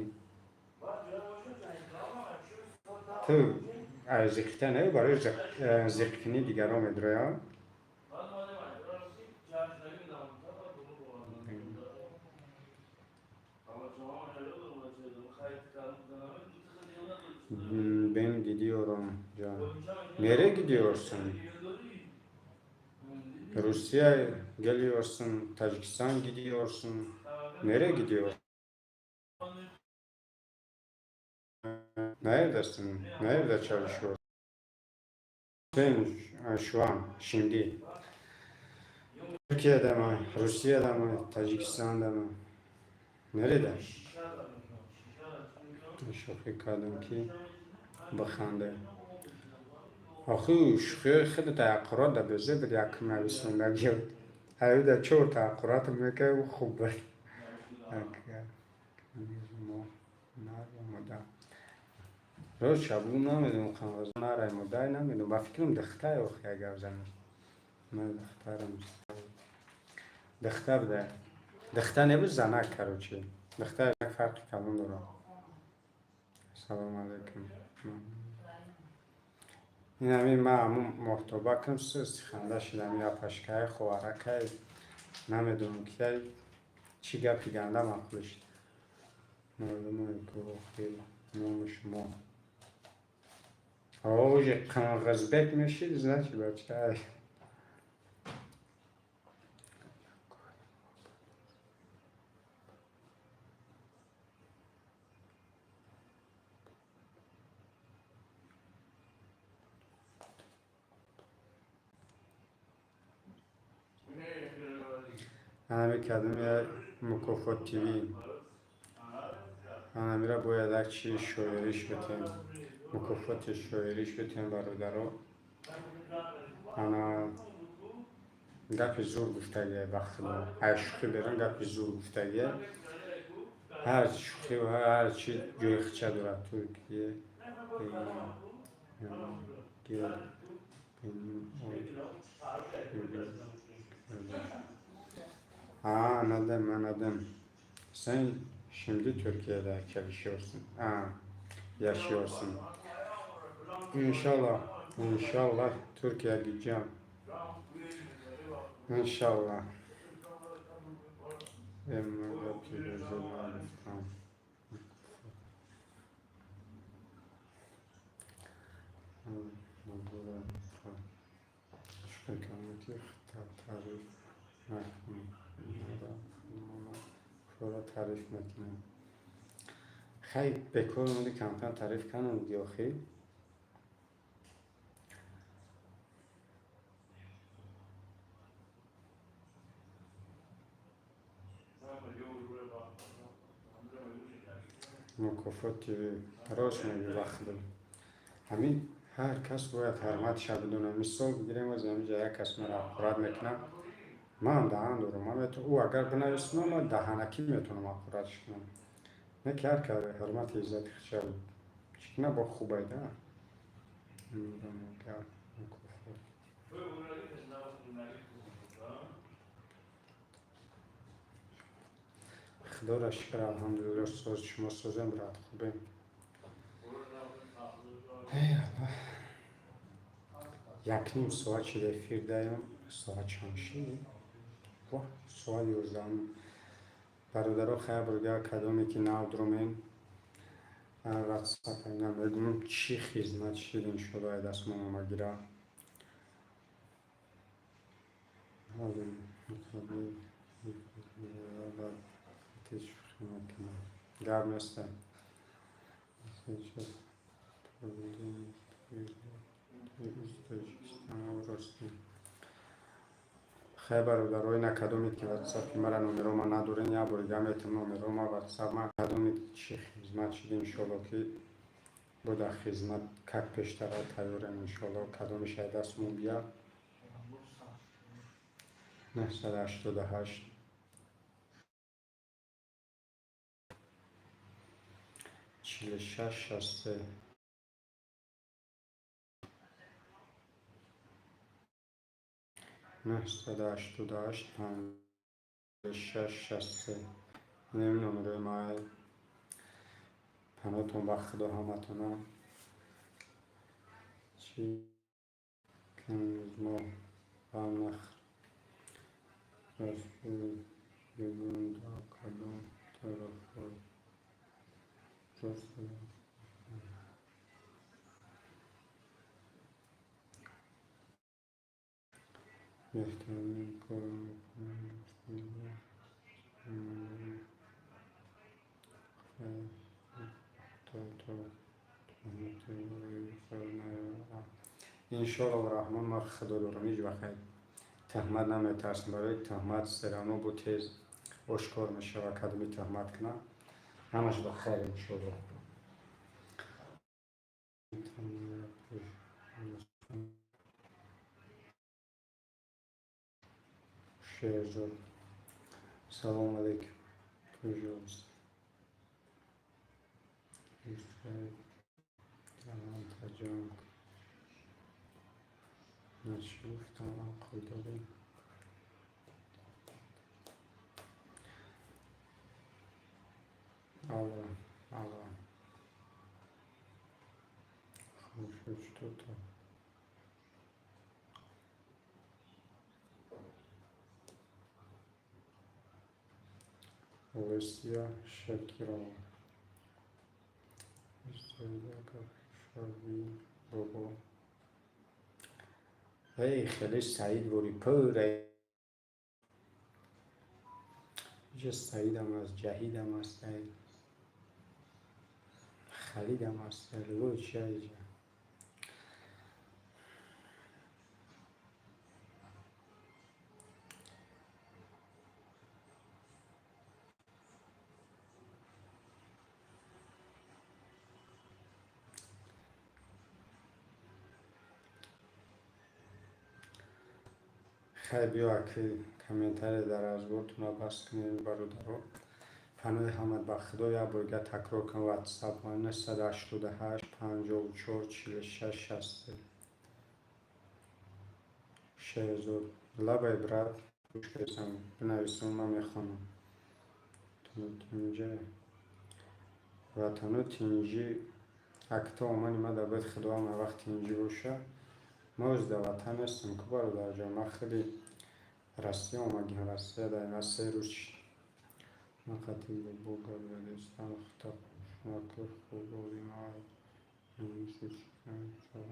ту. Зиқита не, барои зиқкунӣ дигарон медуроям. Ben gidiyorum can. Nereye gidiyorsun? Rusya geliyorsun, Tacikistan gidiyorsun. Nereye gidiyorsun? Neredesin? Nerede çalışıyorsun? Sen şu an, şimdi. Türkiye'de mi? Rusya'da mı? Tacikistan'da mı? Nerede? Шӯхӣ кардам, ки биханде. Охи шӯхиҳои худата аққурат да безеб буд, якум нависондагиёт. Аюда чорта аққурат мекард, ӯ хуб буд. Рост шабу намедонам, қанғоз нарай модай намедонам. Ба фикрам духтай, охи агар занаш. Ман духтарам. Духта буда. Духта небуд, занак, короче. Духта фарқи калон дорад. Салом алейкум. Ин ҳамин ман ҳамун моҳтобакам сусти ханда шудам, я пашкай, ховаракай, намедонам кияй, чӣ гапи ганда маъқул шуд. Маълумое ки охир номи шумо. Уже Қанғазбек мешид, значит, бача. Анами кардам я Мукофот ТВ. Анамира бояд як чи шоириш битем. Мукофоти шоириш битем, бародаро. Ана гапи зур гуфтагия, ба худо. Ай шӯхӣ берун гапи зур гуфтагия. Ҳар шӯхӣ ва ҳар чи ҷои хича дорад. Туркия Ha, anladım, anladım. Sen şimdi Türkiye'de çalışıyorsun. Ha, yaşıyorsun. İnşallah, inşallah Türkiye'ye gideceğim. İnşallah. Таъриф мекунем. Хай, бекор омади, камкам таъриф канам диохи. Мукофот ТВ, рост мегӯ, вақт ҳамин ҳар кас бояд ҳурматша бидонад. Мисол бигирем, аз ҳаминҷа як кас маро аққурат мекунад, ман даҳан дорам, ман ӯ агар бинависонам, ман даҳанакӣ метавонам аққуратш кунам. Не ки ҳар кас ҳурмати иззати худша чӣ кунад, бо хубай да. Худоро шукр, алҳамдулилло, соз, шумо созем, брат, хубем. Эй Аллоҳ. Якним соат шуда эфир даем, соат чанд шуд? Воҳ, соат 11. Бародаро, хайр бурга, кадоме ки нав дурумен, ватсап ина мегӯм, чӣ хизмат шид, иншолло ай дастмон омагира. Гап неста. Хай, бародаро, ина кадоме ки ватсапи мара номерома надорен, як бори дига метавон номерома ватсап ма, кадоме чӣ хизмат шид, иншолло ки буда хизмат как пештара тайёрем, иншолло кадомеш ай дастмон бия. 988 46 63 988 56 63. Инами номерои май. Паноҳтон ба Худо ҳаматона. Чӣ мо ба нах кадом тараф рост. Беҳтарин корро мекунам. Иншоаллоҳ раҳмон, ман худо дорам, ҳеҷ вақт тӯҳмат наметарсам. Барои тӯҳмат серавно бо тез ошкор мешавад, кадоми тӯҳмат кунад. Ҳамаш ба хайр, иншоаллоҳ. Шерзод. Салом алейкум. Пожалуйста. Алло, алло. Хорошо, что-то. Олеся Шакирова. Эй, хеле Саид бори пур. Иҷа Саидам аст, Ҷаҳидам аст, Халидам аст, любой чия иҷа. Хай биё аки комментария дар разбортона бас кунем бародаро. Паноҳи ҳамад ба Худо як борга такрор кун WhatsApp 988 54 46 63. Шерзод лабай брат гӯш кардам бинависам ман мехонам. Тинҷа ватану тинҷи акто омани ма дар бед Худо ҳама вақт тинҷӣ боша. Ма оз дар ватан нестам ку бародарҷон, ман хеле Россия омадем, Россия дар ма 3 рӯз ман қатъи бо гап задистам хутак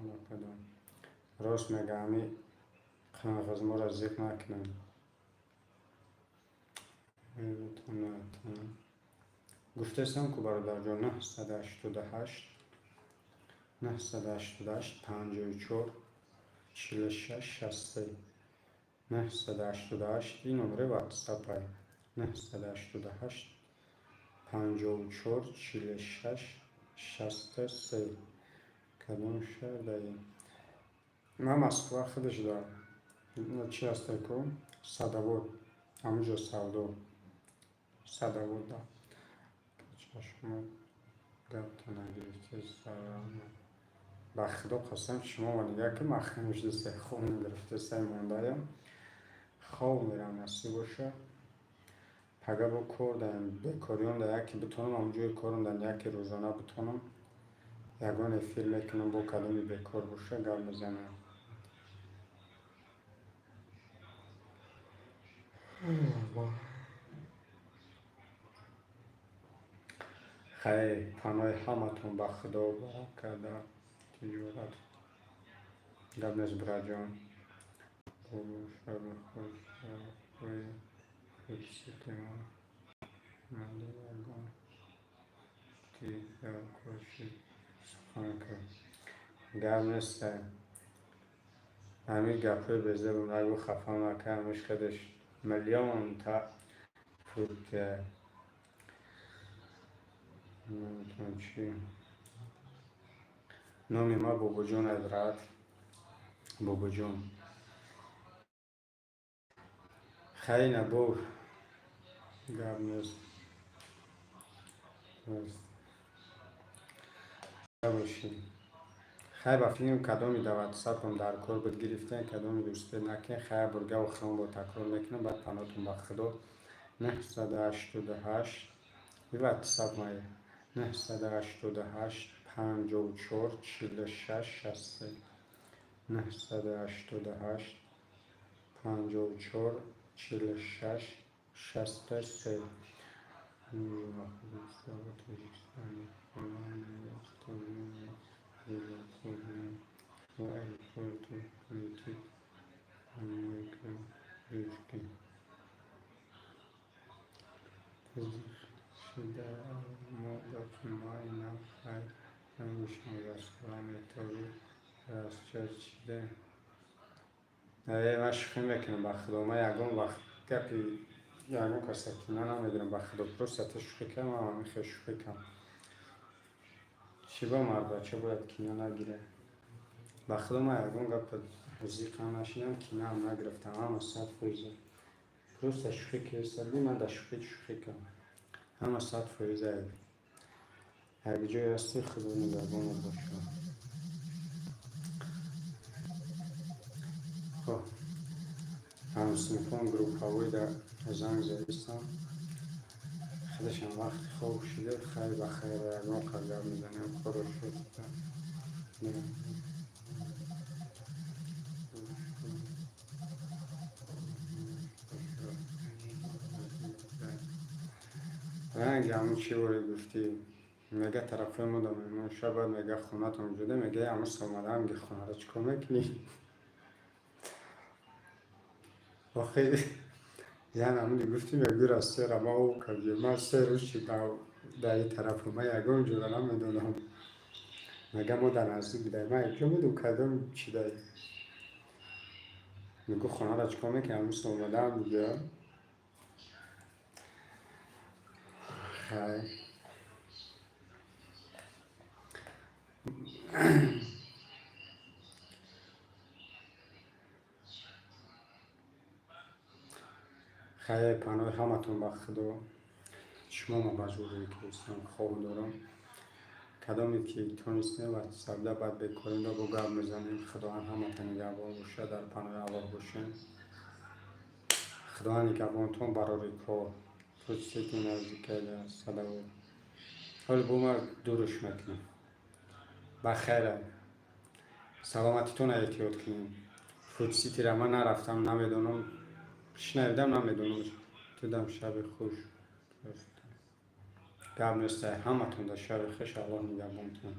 накардам. Рост мега ҳами қанғизморо зиқ накунем. Гуфтастам ку бародарҷон 988 988 54 46 63 988 ин номери WhatsApp 988 54 46 63. Кадом шаҳр даем? Ман Москва худаш да чи ҳастай ку? Садовод. Ҳамунҷо савдо. Садовод да. Чашма гапта нагирифте сарама. Ба Худо қасам шумо ва нигоҳ ки ман хунушдисе хоб нагирифте сай мондаям. Хоб мерам насиб боша. Пага бо кор даем, бекориён да яке битонам, ҳамунҷои корам дар яке рӯзона битонам. Ягон эфир мекунам бо кадоми бекор боша гап мезанам. Хай паноҳи ҳаматон ба Худо барака дар тиҷорат. Гап нест бираҷон. Гап нест. Ҳамин гапҳои безебам нагӯ хафа накард, ҳамиш худаш миллион та фурт. Чи номи ма Бобоҷон Айбрат. Бобоҷон. Хай набо гап нест. Бошӣ. Хай ба филм кадоми дар ватсапам дар кор буд гирифтем, кадоми дӯстед накунед. Хай бурга охирон бо такрор мекунам, баъд паноҳтон ба Худо. 988 ватсап мая 988 54 46 63 988 54 46 63. Ман шӯхӣ мекунам ба Худо. Ман ягон вақт гапи ягон каса кина намедонам ба Худо. Просто та шӯхӣ кардам, ман ҳамин хел шӯхӣ кардам. Чӣ ба мардбача бояд кина нагирад? Ба худо, ман ягон гапа зиқам нашинам, кинаам нагирифтам, ҳама 100%. Просто шӯхӣ кирстади, ман дар шӯхӣ шӯхӣ кардам. Ҳама 100%. Як ҷое ҳастӣ, худо нигаҳбонат бошад. Хоб, ҳамсинфон группавой дар занг задистам. Худашам вақти хоб шуда, хайр ба хайр, ягон қад гап мезанем. Хорошо. Ранги ҳамун чӣ воре гуфтӣ, мега тарафҳои мо да меҳмон шабад, мега хонатон ҷуда, мега ҳамун омадаам, ги хонара чӣ кор мекунӣ? Охи ян ҳамуни гуфтӣ, мегӯра сера ма об кардем, ман 3 рӯз чи дар ин тарафу ман ягон ҷора намедонам. Мега мо дар наздик будаем, ман якҷо будум, кардам чи дай. Мегӯ хонара чӣ кор мекунӣ, ҳамун омадаам дига. Хай. Хайр, паноҳи ҳаматон ба худо. Шумо ма ба зуре ки истам, хоб дорам. Кадоме ки тонистем, ватсапда баъд бекорим бо гап мезанем. Худованд ҳаматон нигаҳбон бошад, дар паноҳи Аллоҳ бошем. Худованд нигаҳбонтон, барори кор. Фурсати наздикайда садавор. Ҳоли бо ма дуруш мекунем. Ба хайра. Саломатитонро эҳтиёт кунем. Фудситира ман нарафтам, намедонам. Шунавидам, намедонам. Тудам шаби хуш. Гап нестай, ҳаматон дар шаби хуш, Аллоҳ нигаҳбонтон.